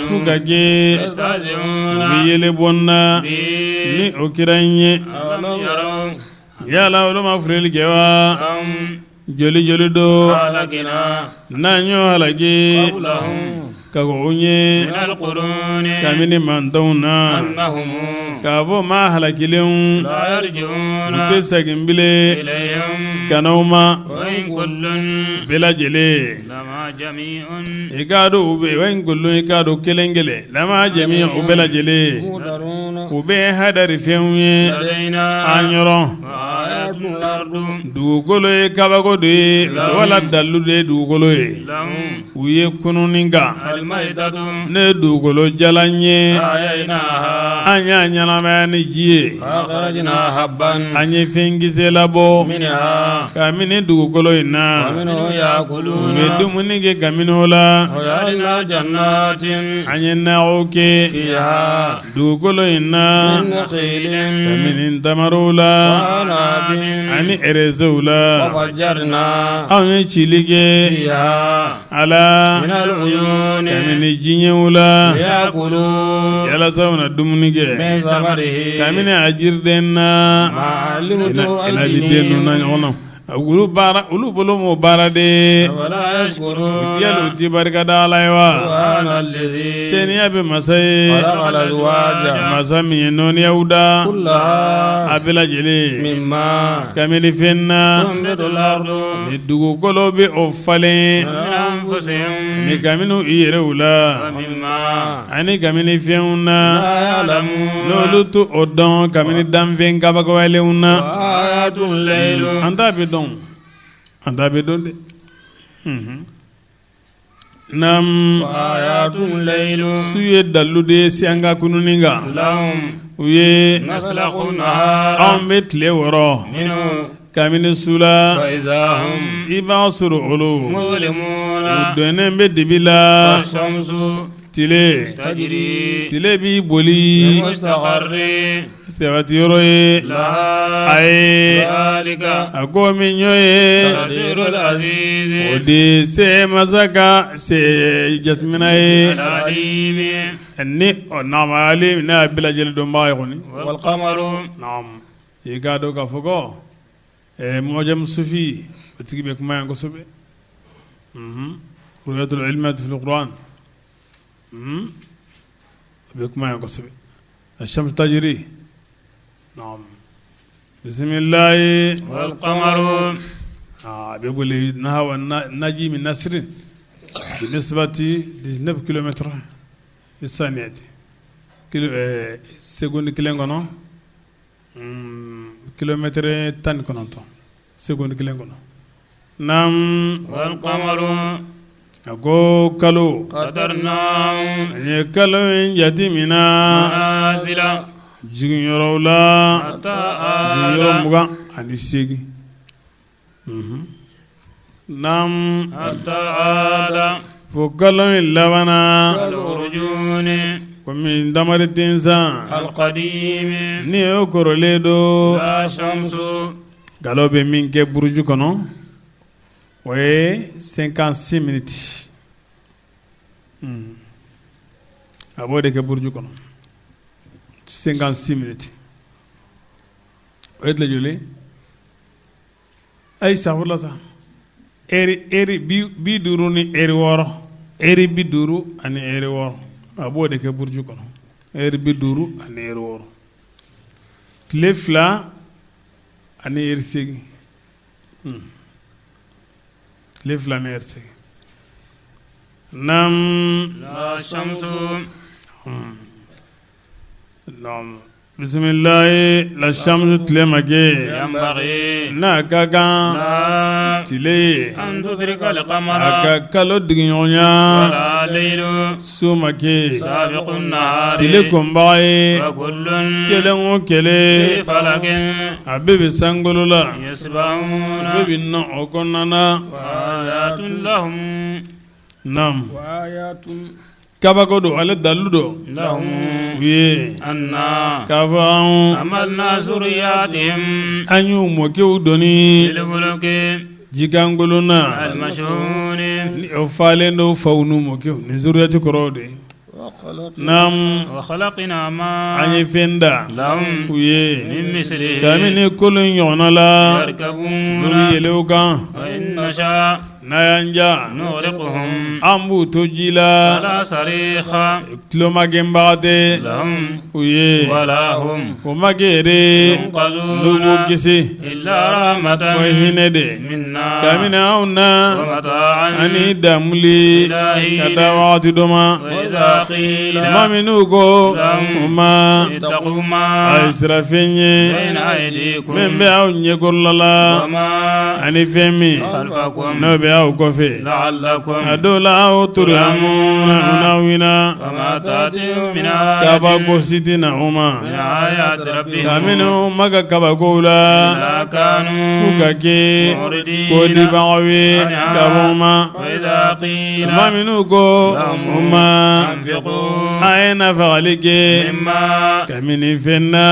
S2: f'u ka kɛ u bɛ yɛlɛ bɔ n na ni o kira in ye yala olu ma filɛli kɛ wa joli joli don n'an y'o halaki ka kɔn u ɲɛ kabini mantonw na k'a fɔ maa halakilenw u tɛ segin bilen ka na u ma bɛɛ lajɛlen i k'a dɔn u bɛ wa in kullun i k'a dɔn kelen kelen lama jami u bɛɛ lajɛlen u bɛ hadari fɛnw ye an yɔrɔ dugukolo ye kabako de ye wala dalu de ye dugukolo ye u ye kununni kan ne ye dugukolo jalan ye an y'a ɲɛnamaya ni ji ye an ye fɛnkisɛ labɔ kabini dugukolo in na u bɛ dumuni kɛ kabini o la an ye nakɔw kɛ dugukolo in na kabini ntamaro la ani erezew la anw ye cili kɛ a la kabini jiɲɛw la yalasa u na dumuni kɛ kabini a jiriden na inabiden ninnu na ɲɔgɔn na Olu baara olu bolo m'o baara de yali u ti barika da Ala ye wa seniya bɛ masa ye masa min ye nɔɔniyaw da a bɛɛ lajɛlen kabini fɛn na ni dugukolo bɛ o falen ni kabini u yɛrɛw la ani kabini fɛnw na n'olu t'o dɔn kabini danfɛn kabakoyalenw na an ta bɛ dɔn an ta bɛ dɔn dɛ naam su ye dalu de ye se an ka kununni kan u ye anw bɛ tile wɔrɔ kabini su la i b'a sɔrɔ olu u donnen bɛ dibi la. Tile tile b'i boli sabati yɔrɔ ye a ye a ko min y'o ye o de se masa ka se jateminɛ ye ni ale n'a bɛɛ lajɛlen dɔnbaa ye kɔni i k'a dɔn k'a fɔ ko Mujamu sufi o tigi bɛ kuma yan kosɛbɛ Ruyatul ilmi fil Qur'an a bɛ kuma yan kosɛbɛ Ash-shamsu tajri bisimilayi a bɛ boli najimi nasirin binisibati 19 kilomètres fi saniyati seconde kelen kɔnɔ Kilomètre 19 seconde kelen kɔnɔ naamu a ko kalo an ye kalo in jate minɛ jiginyɔrɔw la jiginyɔrɔ 28 naamu fo kalo in labanna kɔmi damari densan ni o kɔrɔlen don kalo bɛ min kɛ buruju kɔnɔ o ye 56 minutes a b'o de kɛ buruju kɔnɔ 56 minutes o ye tile joli ayi safurula sa heure 50 ni heure 6 heure 50 ani heure 6 a b'o de kɛ buruju kɔnɔ heure 50 ani heure 6 tile 2 ani heure 8 tile 2 ni heure 8 naamu Bisimilayi la shamsu tile ma kɛ n'a ka kan tile ye a ka kalo digiɲɔgɔnya su ma kɛ tile kɔnbaga ye kelen o kelen a bɛɛ bɛ sankolo la a bɛɛ bɛ nɔ o kɔnɔna na. Naamu kabako don ale dalu don u ye k'a fɔ an y'u mɔkɛw doni jikankolon na o falen don faw n'u mɔkɛw ni zuriyati kɔrɔw de ye naamu an ye fɛn da u ye kabini kolon ɲɔgɔnna la n'u bɛ yɛlɛ o kan n'a y'an diya an b'u to ji la tulomagɛnbaga tɛ u ye o ma kɛ yɛrɛ n'u b'u kisi o ye hinɛ de kabini anw na ani damuli ka taa wagati dɔ ma tuma min n'u ko u ma a ye siran fɛn ɲɛ min bɛ aw ɲɛkɔrɔla la ani fɛn min n'o bɛ aw kɔfɛ a dɔw la aw turhamuna n'aw hinɛ kabako si tɛ na o ma kabini u ma ka kabakow la f'u ka kɛ kɔdibagaw ye ka bɔ o ma tuma min n'u ko u ma a ye nafagali kɛ kabini fɛn na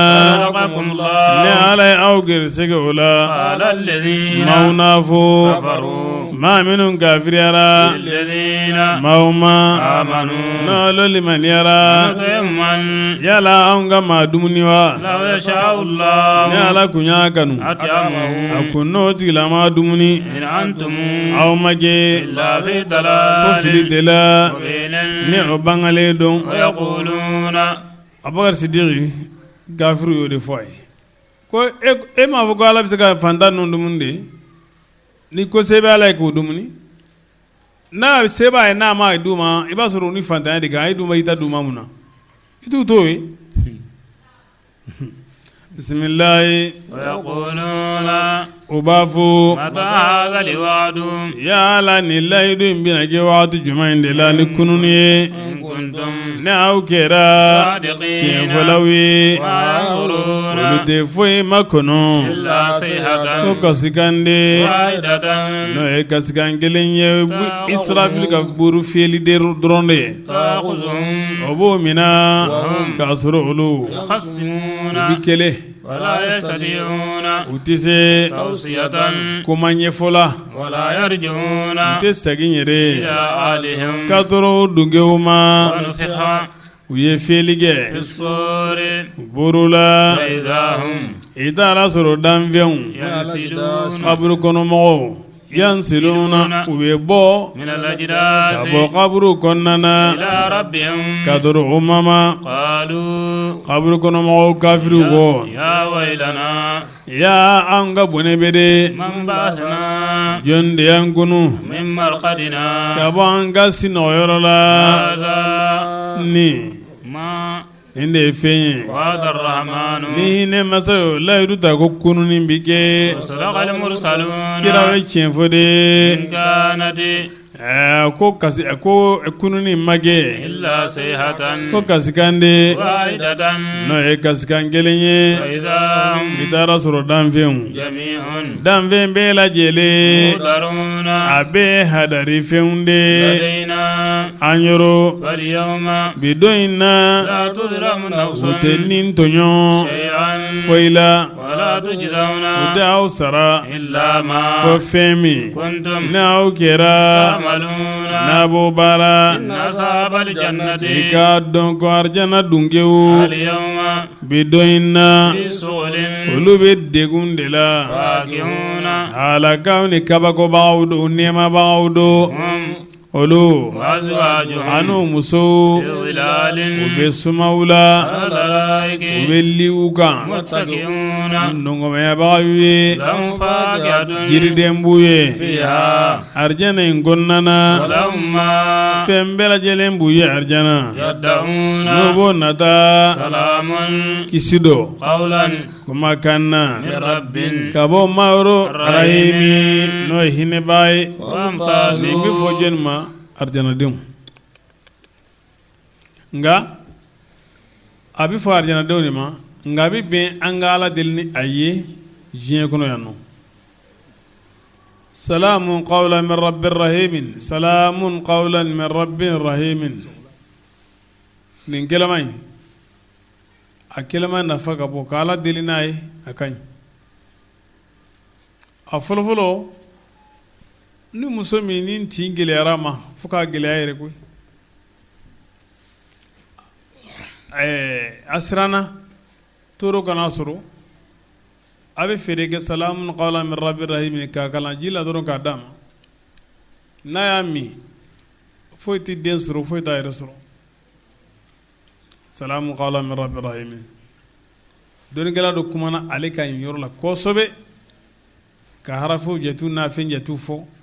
S2: ni Ala ye aw garisɛgɛ o la maaw n'a fɔ maa minnu kafiriyara maaw ma n'olu limaniyara yala anw ka maa dumuni wa ni Ala kun y'a kanu a kun n'o tigilama dumuni aw ma kɛ fo fili de la ni o bangalen don Abubakar Sidiki kafiriw y'o de fɔ a ye ko e m'a fɔ ko Ala bɛ se ka fantan ninnu dumuni de ni ko se bɛ Ala ye k'o dumuni n'a se b'a ye n'a ma d'u ma i b'a sɔrɔ u ni fantanya de kan e dun ma i ta d'u ma mun na i t'u to yen bisimilayi. U b'a fɔ yala nin layidu in bɛna kɛ waati jumɛn in de la ni kununni ye ni aw kɛra tiɲɛfɔlaw ye olu tɛ foyi makɔnɔ fo kasikan de n'o ye kasikan kelen ye Israfil ka buru fiyɛli dɔrɔn de ye o b'o minɛ k'a sɔrɔ olu u bɛ kɛlɛ u tɛ se kuma ɲɛfɔ la u tɛ segin yɛrɛ k'a tɔɔrɔ dungew ma u ye fiyɛli kɛ buru la i taara sɔrɔ danfɛnw kaburu kɔnɔmɔgɔw yansiluna u bɛ bɔ ka bɔ kaburu kɔnɔna na ka tɔɔrɔ u ma kaburu kɔnɔmɔgɔw kafiriw ko ya an ka bɔnɛ bɛ de jɔn de y'an kunun ka bɔ an ka sinɔgɔyɔrɔ la ni nin de ye fɛn ye ni hinɛ masa y'o layidu ta ko kununni bɛ kɛ kiraw ye tiɲɛ fɔ de ko kasi ko kununni ma kɛ fo kasikan de n'o ye kasikan kelen ye i taara sɔrɔ danfɛnw danfɛn bɛɛ lajɛlen a bɛɛ hadari fɛnw de an yɔrɔ bi don in na u tɛ ni tɔɲɔ foyi la u tɛ aw sara fo fɛn min ni aw kɛra n'a b'o baara i k'a dɔn ko arijana dungew bi don in na olu bɛ degun de la halakaw ni kabakobagaw don nɛɛmabagaw don olu an'u musow u bɛ sumaw la u bɛ liw kan nɔngɔnmɛyabagaw ye jiriden b'u ye arijana in kɔnɔna na fɛn bɛɛ lajɛlen b'u ye arijana n'u b'o nata kisi dɔ kumakan na ka bɔ ma yɔrɔ rahimi n'o ye hinɛbaa ye nin bɛ fɔ jɔni ma arijanadenw nka a bɛ fɔ arijanadenw de ma nka a bɛ bɛn an ka ala deli ni a ye diɲɛ kɔnɔ yan nɔ salamun qawlan min rabbin rahimin salamun qawlan min rabbin rahimin nin kɛlɛma in a kɛlɛma nafa ka bon ka ala deli n'a ye a ka ɲi a fɔlɔfɔlɔ ni muso min ni tin gɛlɛyara a ma fo k'a gɛlɛya yɛrɛ koyi a siranna tɔɔrɔ kana sɔrɔ a bɛ feere kɛ salamun qawlan min rabbin rahimin k'a kalan ji la dɔrɔn k'a d'a ma n'a y'a min foyi tɛ den sɔrɔ foyi t'a yɛrɛ sɔrɔ salamun qawlan min rabbin rahimin dɔnnikɛla dɔ kumana ale ka nin yɔrɔ la kosɛbɛ ka harafuw jatiw n'a fɛn jatiw fɔ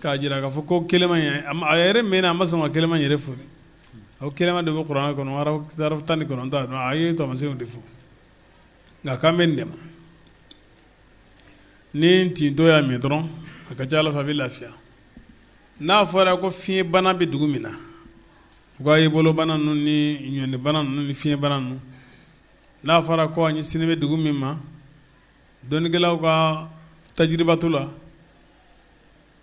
S2: k'a jira k'a fɔ ko kelema in a yɛrɛ mɛnna a ma sɔn ka kelema in yɛrɛ fɔ o kelema de bɛ kuranɛ kɔnɔ harafu 19 a ye taamasiyɛnw de fɔ nka k'an bɛ nin de ma ni tintɔ y'a min dɔrɔn a ka ca ala fɛ a bɛ lafiya n'a fɔra ko fiɲɛbana bɛ dugu min na u ka bolobana ninnu ni ɲɔnibana ninnu ni fiɲɛbana ninnu n'a fɔra ko a ɲɛsinnen bɛ dugu min ma dɔnnikɛlaw ka tajiribatu la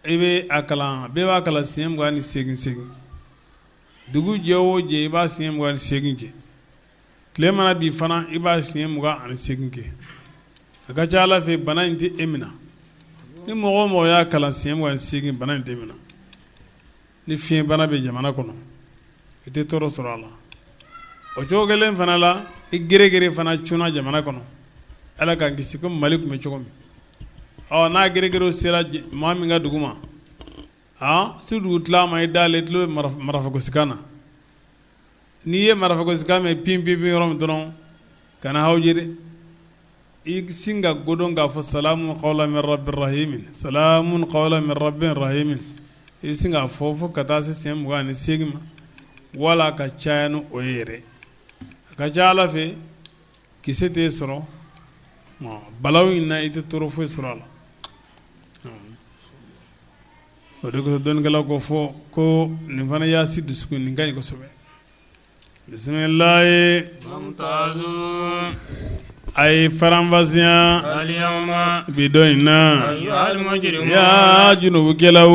S2: i bɛ a kalan bɛɛ b'a kalan siɲɛ 28 segin dugu jɛ o jɛ i b'a siɲɛ 28 kɛ tile mana bin fana i b'a siɲɛ 28 kɛ a ka ca ala fɛ bana in tɛ e minɛ ni mɔgɔ o mɔgɔ y'a kalan siɲɛ 28 bana in tɛ minɛ ni fiɲɛbana bɛ jamana kɔnɔ i tɛ tɔɔrɔ sɔrɔ a la o cogo kelen fana la i gere fana cunna jamana kɔnɔ ala k'an kisi ko mali tun bɛ cogo min ɔ n'a geregerew sera maa min ka dugu ma su dugu tila ma i dalen tulo bɛ marafagosikan na n'i ye marafagosikan mɛn pin pin yɔrɔ min dɔrɔn kana hawuji dɛ i sin ka godon k'a fɔ salamun qawlan min rabbin rahimin salamun qawlan min rabbin rahimin i bɛ sin k'a fɔ fo ka taa se siɲɛ 28 ma wala ka caya ni o ye yɛrɛ a ka ca ala fɛ kisɛ t'e sɔrɔ. Balawu in na i tɛ tɔɔrɔ foyi sɔrɔ a la. O de kosɔn dɔnnikɛlaw k'o fɔ ko nin fana yaasi dusukun nin ka ɲi kosɛbɛ. Bisimilayi a ye faranfasiya bi don in na ya junubukɛlaw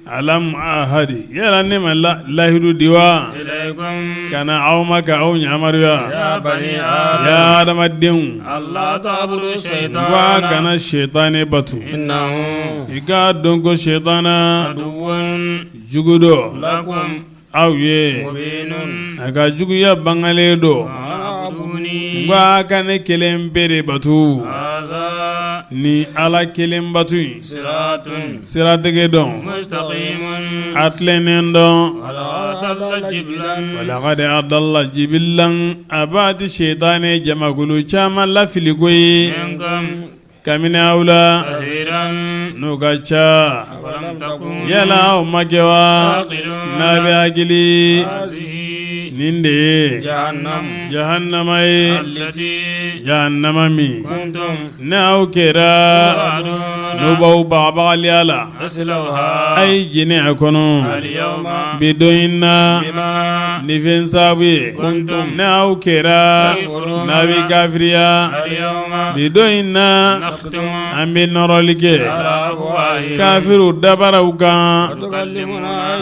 S2: alam ahadi yala ne ma lahidu di wa ka na aw ma ka aw yamaruya ya adamadenw k'a kana sɛtanɛ bato i k'a dɔn ko sɛtana jugu don aw ye a ka juguya bangalen don k'a ka ne kelen pe de bato ni ala kelen bato in siratigɛ don a tilennen don walakadi adala jibilan abati sɛtanɛ jamakulu caman lafili koyi Kabini aw la n'o ka ca yala aw ma kɛ wa n'a bɛ hakili nin de ye jahannama ye jahannama min ni aw kɛra n'o b'aw bagabagali a la a ye jeni a kɔnɔ bi don in na ni fɛn sababu ye ni aw kɛra n'a bɛ kafiriya bi don in na an bɛ nɔrɔli kɛ kafiriw dabaraw kan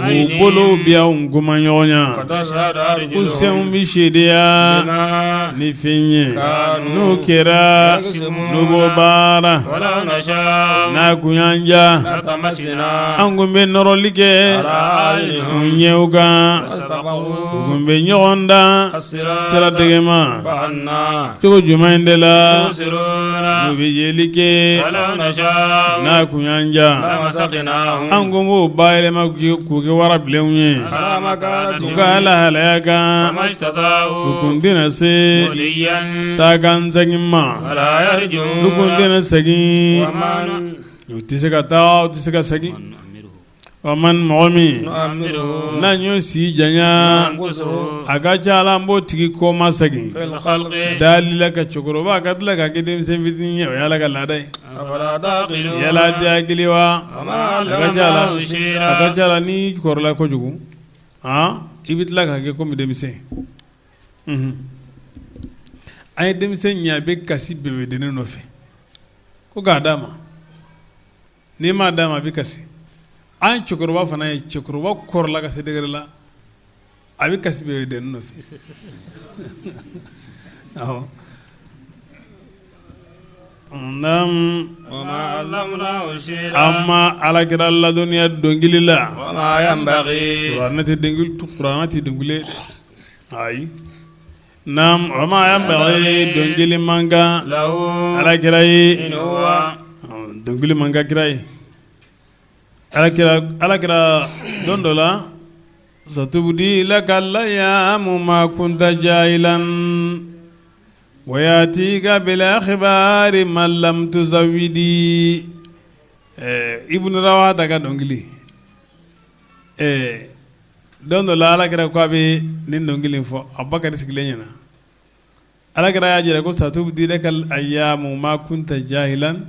S2: u bolow bɛ anw kumaɲɔgɔnya u senw bɛ seedeya ni fɛn ye n'u kɛra n'u b'o baara n'a kun y'an diya an kun bɛ nɔrɔli kɛ u ɲɛw kan u kun bɛ ɲɔgɔn dan sira dɛgɛma cogo jumɛn de la n'u bɛ yeli kɛ n'a kun y'an diya an kun b'o bayɛlɛma k'u kɛ warabilenw ye u ka lahalaya kan u kun tɛna se taa kan segin ma u kun tɛna segin u tɛ se ka taa u tɛ se ka segin wa man mɔgɔ min n'an y'o si janya a ka ca la an b'o tigi kɔmasegin dali la ka cɛkɔrɔba ka tila ka kɛ denmisɛn fitinin ye o y'ala ka laada ye yala tɛ hakili wa a ka ca la n'i kɔrɔla kojugu i bɛ tila ka kɛ komi denmisɛn an ye denmisɛn ye a bɛ kasi bebedennin nɔfɛ ko k'a d'a ma n'i m'a d'a ma a bɛ kasi an cɛkɔrɔba fana ye cɛkɔrɔba kɔrɔla ka se degré la a bɛ kasi bebedennin nɔfɛ awɔ an ma alakira ladɔnniya dɔnkili la kuranɛ tɛ dɔnkili ayi Naam wa ma yanbaghi dɔnkili man kan alakira ye dɔnkili man kan kira ye alakira don dɔ la satubdi laka layamu ma kunta jahilan wa yatika bil akhbari man lam tuzawwidi Ibn Rawahata ka dɔnkili Don dɔ la alakira ko a bɛ nin dɔnkili fɔ Abubakari sigilen ɲɛna alakira y'a jira ko satubdi lakal ayamu ma kunta jahilan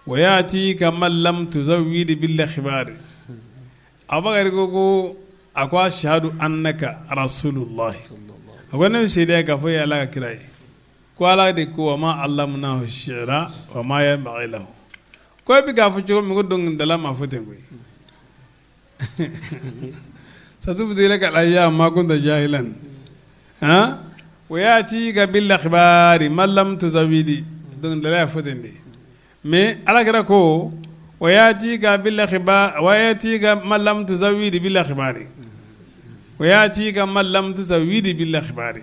S2: wa yatika man lam tuzawwidi bil akhbari Abubakari ko a ko ashhadu annaka rasulullahi a ko ne bɛ seereya k'a fɔ e ye Ala ka kira ye ko Ala de ko wa ma allamnahu shi'ra wa ma yanbaghi lahu ko e bɛ k'a fɔ cogo min ko dɔnkilidala m'a fɔ ten koyi satubdi lakal ayamu ma kunta jahilan wa yatika bil akhbari man lam tuzawwidi dɔnkilidala y'a fɔ ten de mais alakira ko wa yatika bil akhbari wa yatika man lam tuzawwidi bil akhbari wa yatika man lam tuzawwidi bil akhbari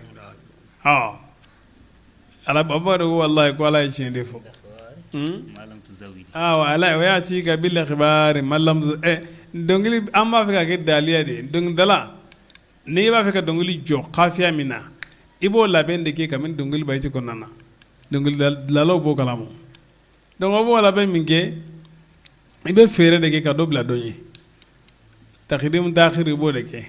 S2: ala b'a ko walahi ko ala ye tiɲɛ de fɔ ala wa yatika bil akhbari man lam dɔnkili an b'a fɛ ka kɛ daliya de ye dɔnkilidala n'i b'a fɛ ka dɔnkili jɔ kafiya min na i b'o labɛn de kɛ kabini dɔnkili bayiti kɔnɔna na dɔnkilidalaw b'o kalama donc o b'o labɛn min kɛ i bɛ fɛɛrɛ de kɛ ka dɔ bila dɔ ɲɛ takidimu taakiri i b'o de kɛ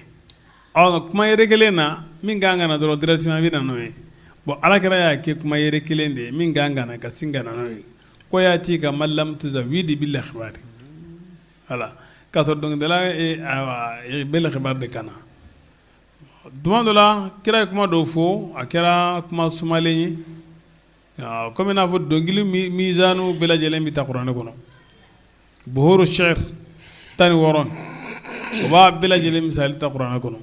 S2: ɔ kuma yɛrɛ kelen na min ka kan ka na dɔrɔn directement i bɛ na n'o ye. Bon ala kira y'a kɛ kuma yɛrɛ kelen de ye min kan ka na ka sin ka na n'o ye ko ya'tika man lam tuzawwid bil akhbari voilà k'a sɔrɔ dɔnkilidala bil akhbari de ka na tuma dɔ la kira ye kuma dɔw fɔ a kɛra kuma sumalen ye komi n'a fɔ dɔnkili mizanu bɛɛ lajɛlen bɛ ta kuranɛ kɔnɔ buhuru shi'r 16 o b'a bɛɛ lajɛlen misali ta kuranɛ kɔnɔ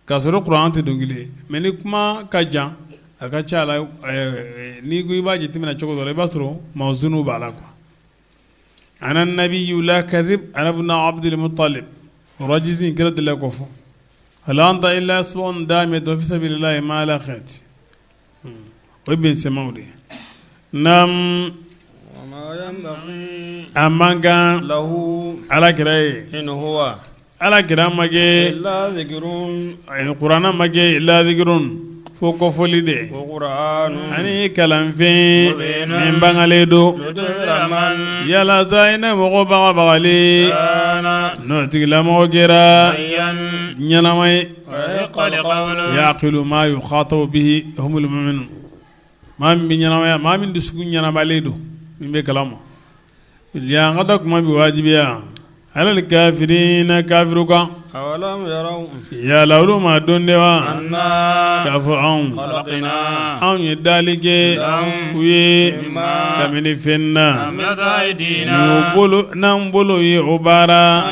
S2: K'a sɔrɔ kuranɛ tɛ dɔnkili ye mais ni kuma ka jan a ka ca la n'i ko i b'a jateminɛ cogo dɔ la i b'a sɔrɔ mawzunu b'a la quoi ana nabiyyu la kadhib ana ibn Abdil Muttalib rajizi kira delila k'o fɔ hal anta illa isba'un damiyatun fi sabilillahi ma laqit o ye bɛnsemaw de ye naam a man kan ala kira ye ala kira ma kɛ kuranɛ ma kɛ illa dhikrun fo kofɔli de ani kalanfɛn min bangalen don yalasa i na mɔgɔ bagabagali n'o tigilamɔgɔ kɛra ɲɛnama ye yaqilu ma yukhatabu bihi humul mu'minun maa min bɛ ɲɛnamaya maa min dusukun ɲɛnamalen don min bɛ kalama yan ka taa kuma bɛ wajibiya alal kafirina kafiru kan yala olu ma dɔn de wa k'a fɔ anw anw ye dali kɛ u ye kabini fɛn na n'an bolo ye o baara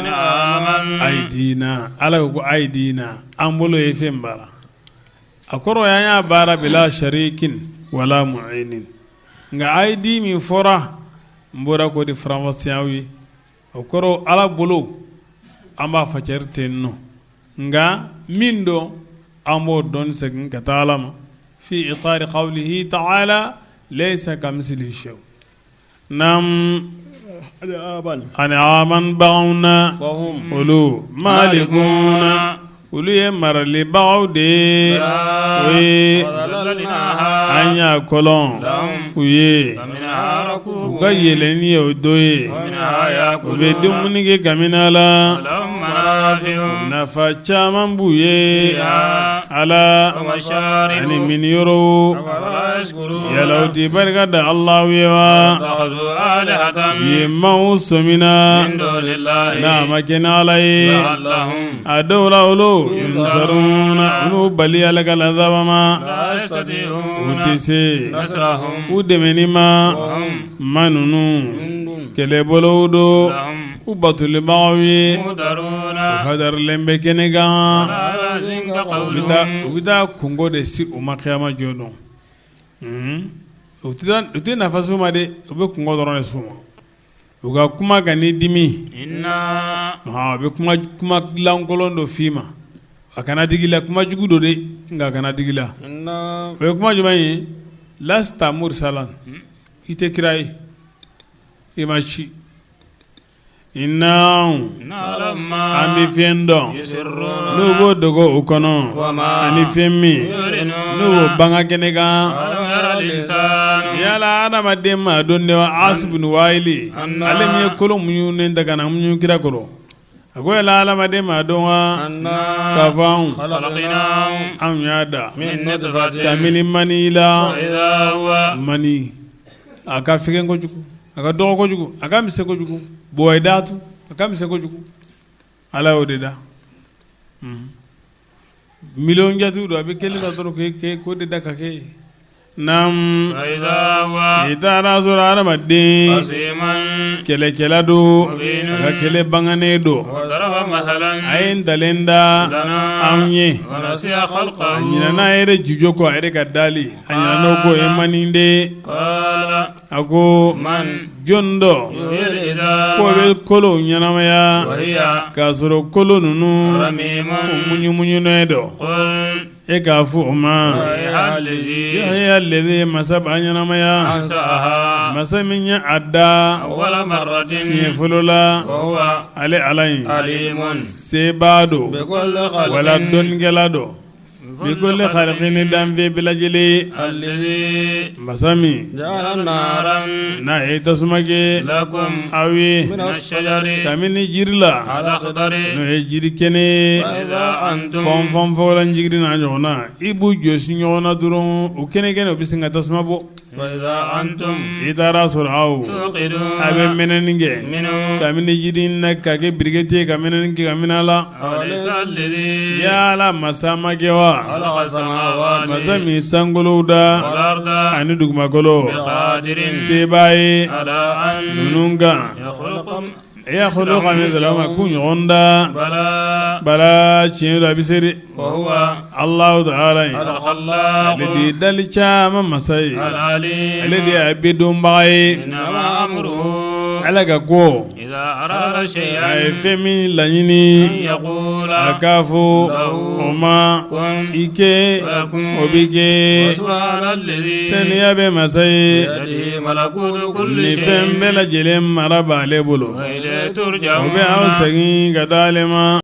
S2: aidina ala ko aidina an bolo ye fɛn baara a kɔrɔ an y'a baara bila sharikin wala mu'inin nka aidi min fɔra n bɔra k'o de faranfasiya aw ye o kɔrɔ ala bolo an b'a facɛri ten nɔ nka min don an b'o dɔn segin ka taa ala ma fi itari qawlihi ta'ala laysa kamislihi shay Naam an'aman baganw na olu malikuna olu ye maralibagaw de ye o ye an y'a kɔlɔn u ye u ka yɛlɛnni ye o dɔ ye u bɛ dumuni kɛ kabini a la nafa caman b'u ye ala ani minniyɔrɔ Yala u tɛ barika da Alahu ye wa? U ye maaw sɔmina n'a ma kɛ ni Ala ye, a dɔw la olu yunsaruna u n'u bali Ala ka azaba ma, u tɛ se u dɛmɛni ma, maa ninnu kɛlɛbolow don u batolibagaw ye, u hadarilen bɛ kɛnɛ kan, u bɛ taa kunko de se u ma kiyama jɔ don. U tɛ nafa s'u ma dɛ u bɛ kunko dɔrɔn de s'u ma u ka kuma kan'i dimi u bɛ kuma lankolon dɔ f'i ma a kana digi i la kuma jugu don dɛ nka a kana digi i la o ye kuma jumɛn ye lasta mursalan i tɛ kira ye i ma ci Inna an bɛ fɛn dɔn n'u b'o dogo u kɔnɔ ani fɛn min n'u b'o banga kɛnɛ kan yala adamaden ma dɔn de wa Asi bun Wayili ale min ye kolo muɲunen ta ka na muɲu kira kɔrɔ a ko yala adamaden ma dɔn wa k'a fɔ anw anw y'a da kabini mani la mani a ka fɛgɛn kojugu a ka dɔgɔ kojugu a ka misɛn kojugu buwaidatu a ka misɛn kojugu ala y'o de da miliyɔn jatiw don a bɛ kelen ta dɔrɔn k'e k'o de da ka kɛ naam i taara sɔrɔ adamaden kɛlɛkɛla don a ka kɛlɛ banganen don a ye ntalen da anw ye a ɲinɛna a yɛrɛ jujɔ kɔ a yɛrɛ ka dali a ɲinɛna o kɔ e mani de a ko jɔn dɔ k'o bɛ kolow ɲɛnamaya k'a sɔrɔ kolo ninnu muɲumuɲunen don e k'a fɔ o ma yuhyiha masa b'a ɲɛnamaya masa min ye a da siɲɛ fɔlɔ la ale ala in sebaa don wala dɔnnikɛla don. Bi kulli khalqin ni danfɛn bɛɛ lajɛlen
S1: ye,
S2: masa min n'a ye tasuma kɛ aw ye kabini jiri la n'o ye jiri kɛnɛ ye fɔnfɔnfɔgɔlan jiri n'a ɲɔgɔn na i b'u jɔsi ɲɔgɔn na dɔrɔn o kɛnɛ kɛnɛ u bɛ sin ka tasuma bɔ i taara sɔrɔ aw a bɛ mɛnɛni kɛ kabini jiri na ka kɛ briquet ye ka mɛnɛni kɛ ka minɛ la yala masa ma kɛ wa masa min sankolow da ani dugumakolo sebaa ye ninnu kan yakhluqa mislahum k'u ɲɔgɔn da bala tiɲɛ don a bɛ se dɛ Alahu taala ye ale de ye dali caman masa ye ale de ye bɛɛ dɔnbaga ye ala ka ko a ye fɛn min laɲini a k'a fɔ o ma i kɛ o bɛ kɛ saniya bɛ masa ye ni fɛn bɛɛ lajɛlen mara b'ale bolo o bɛ aw segin ka taa ale ma.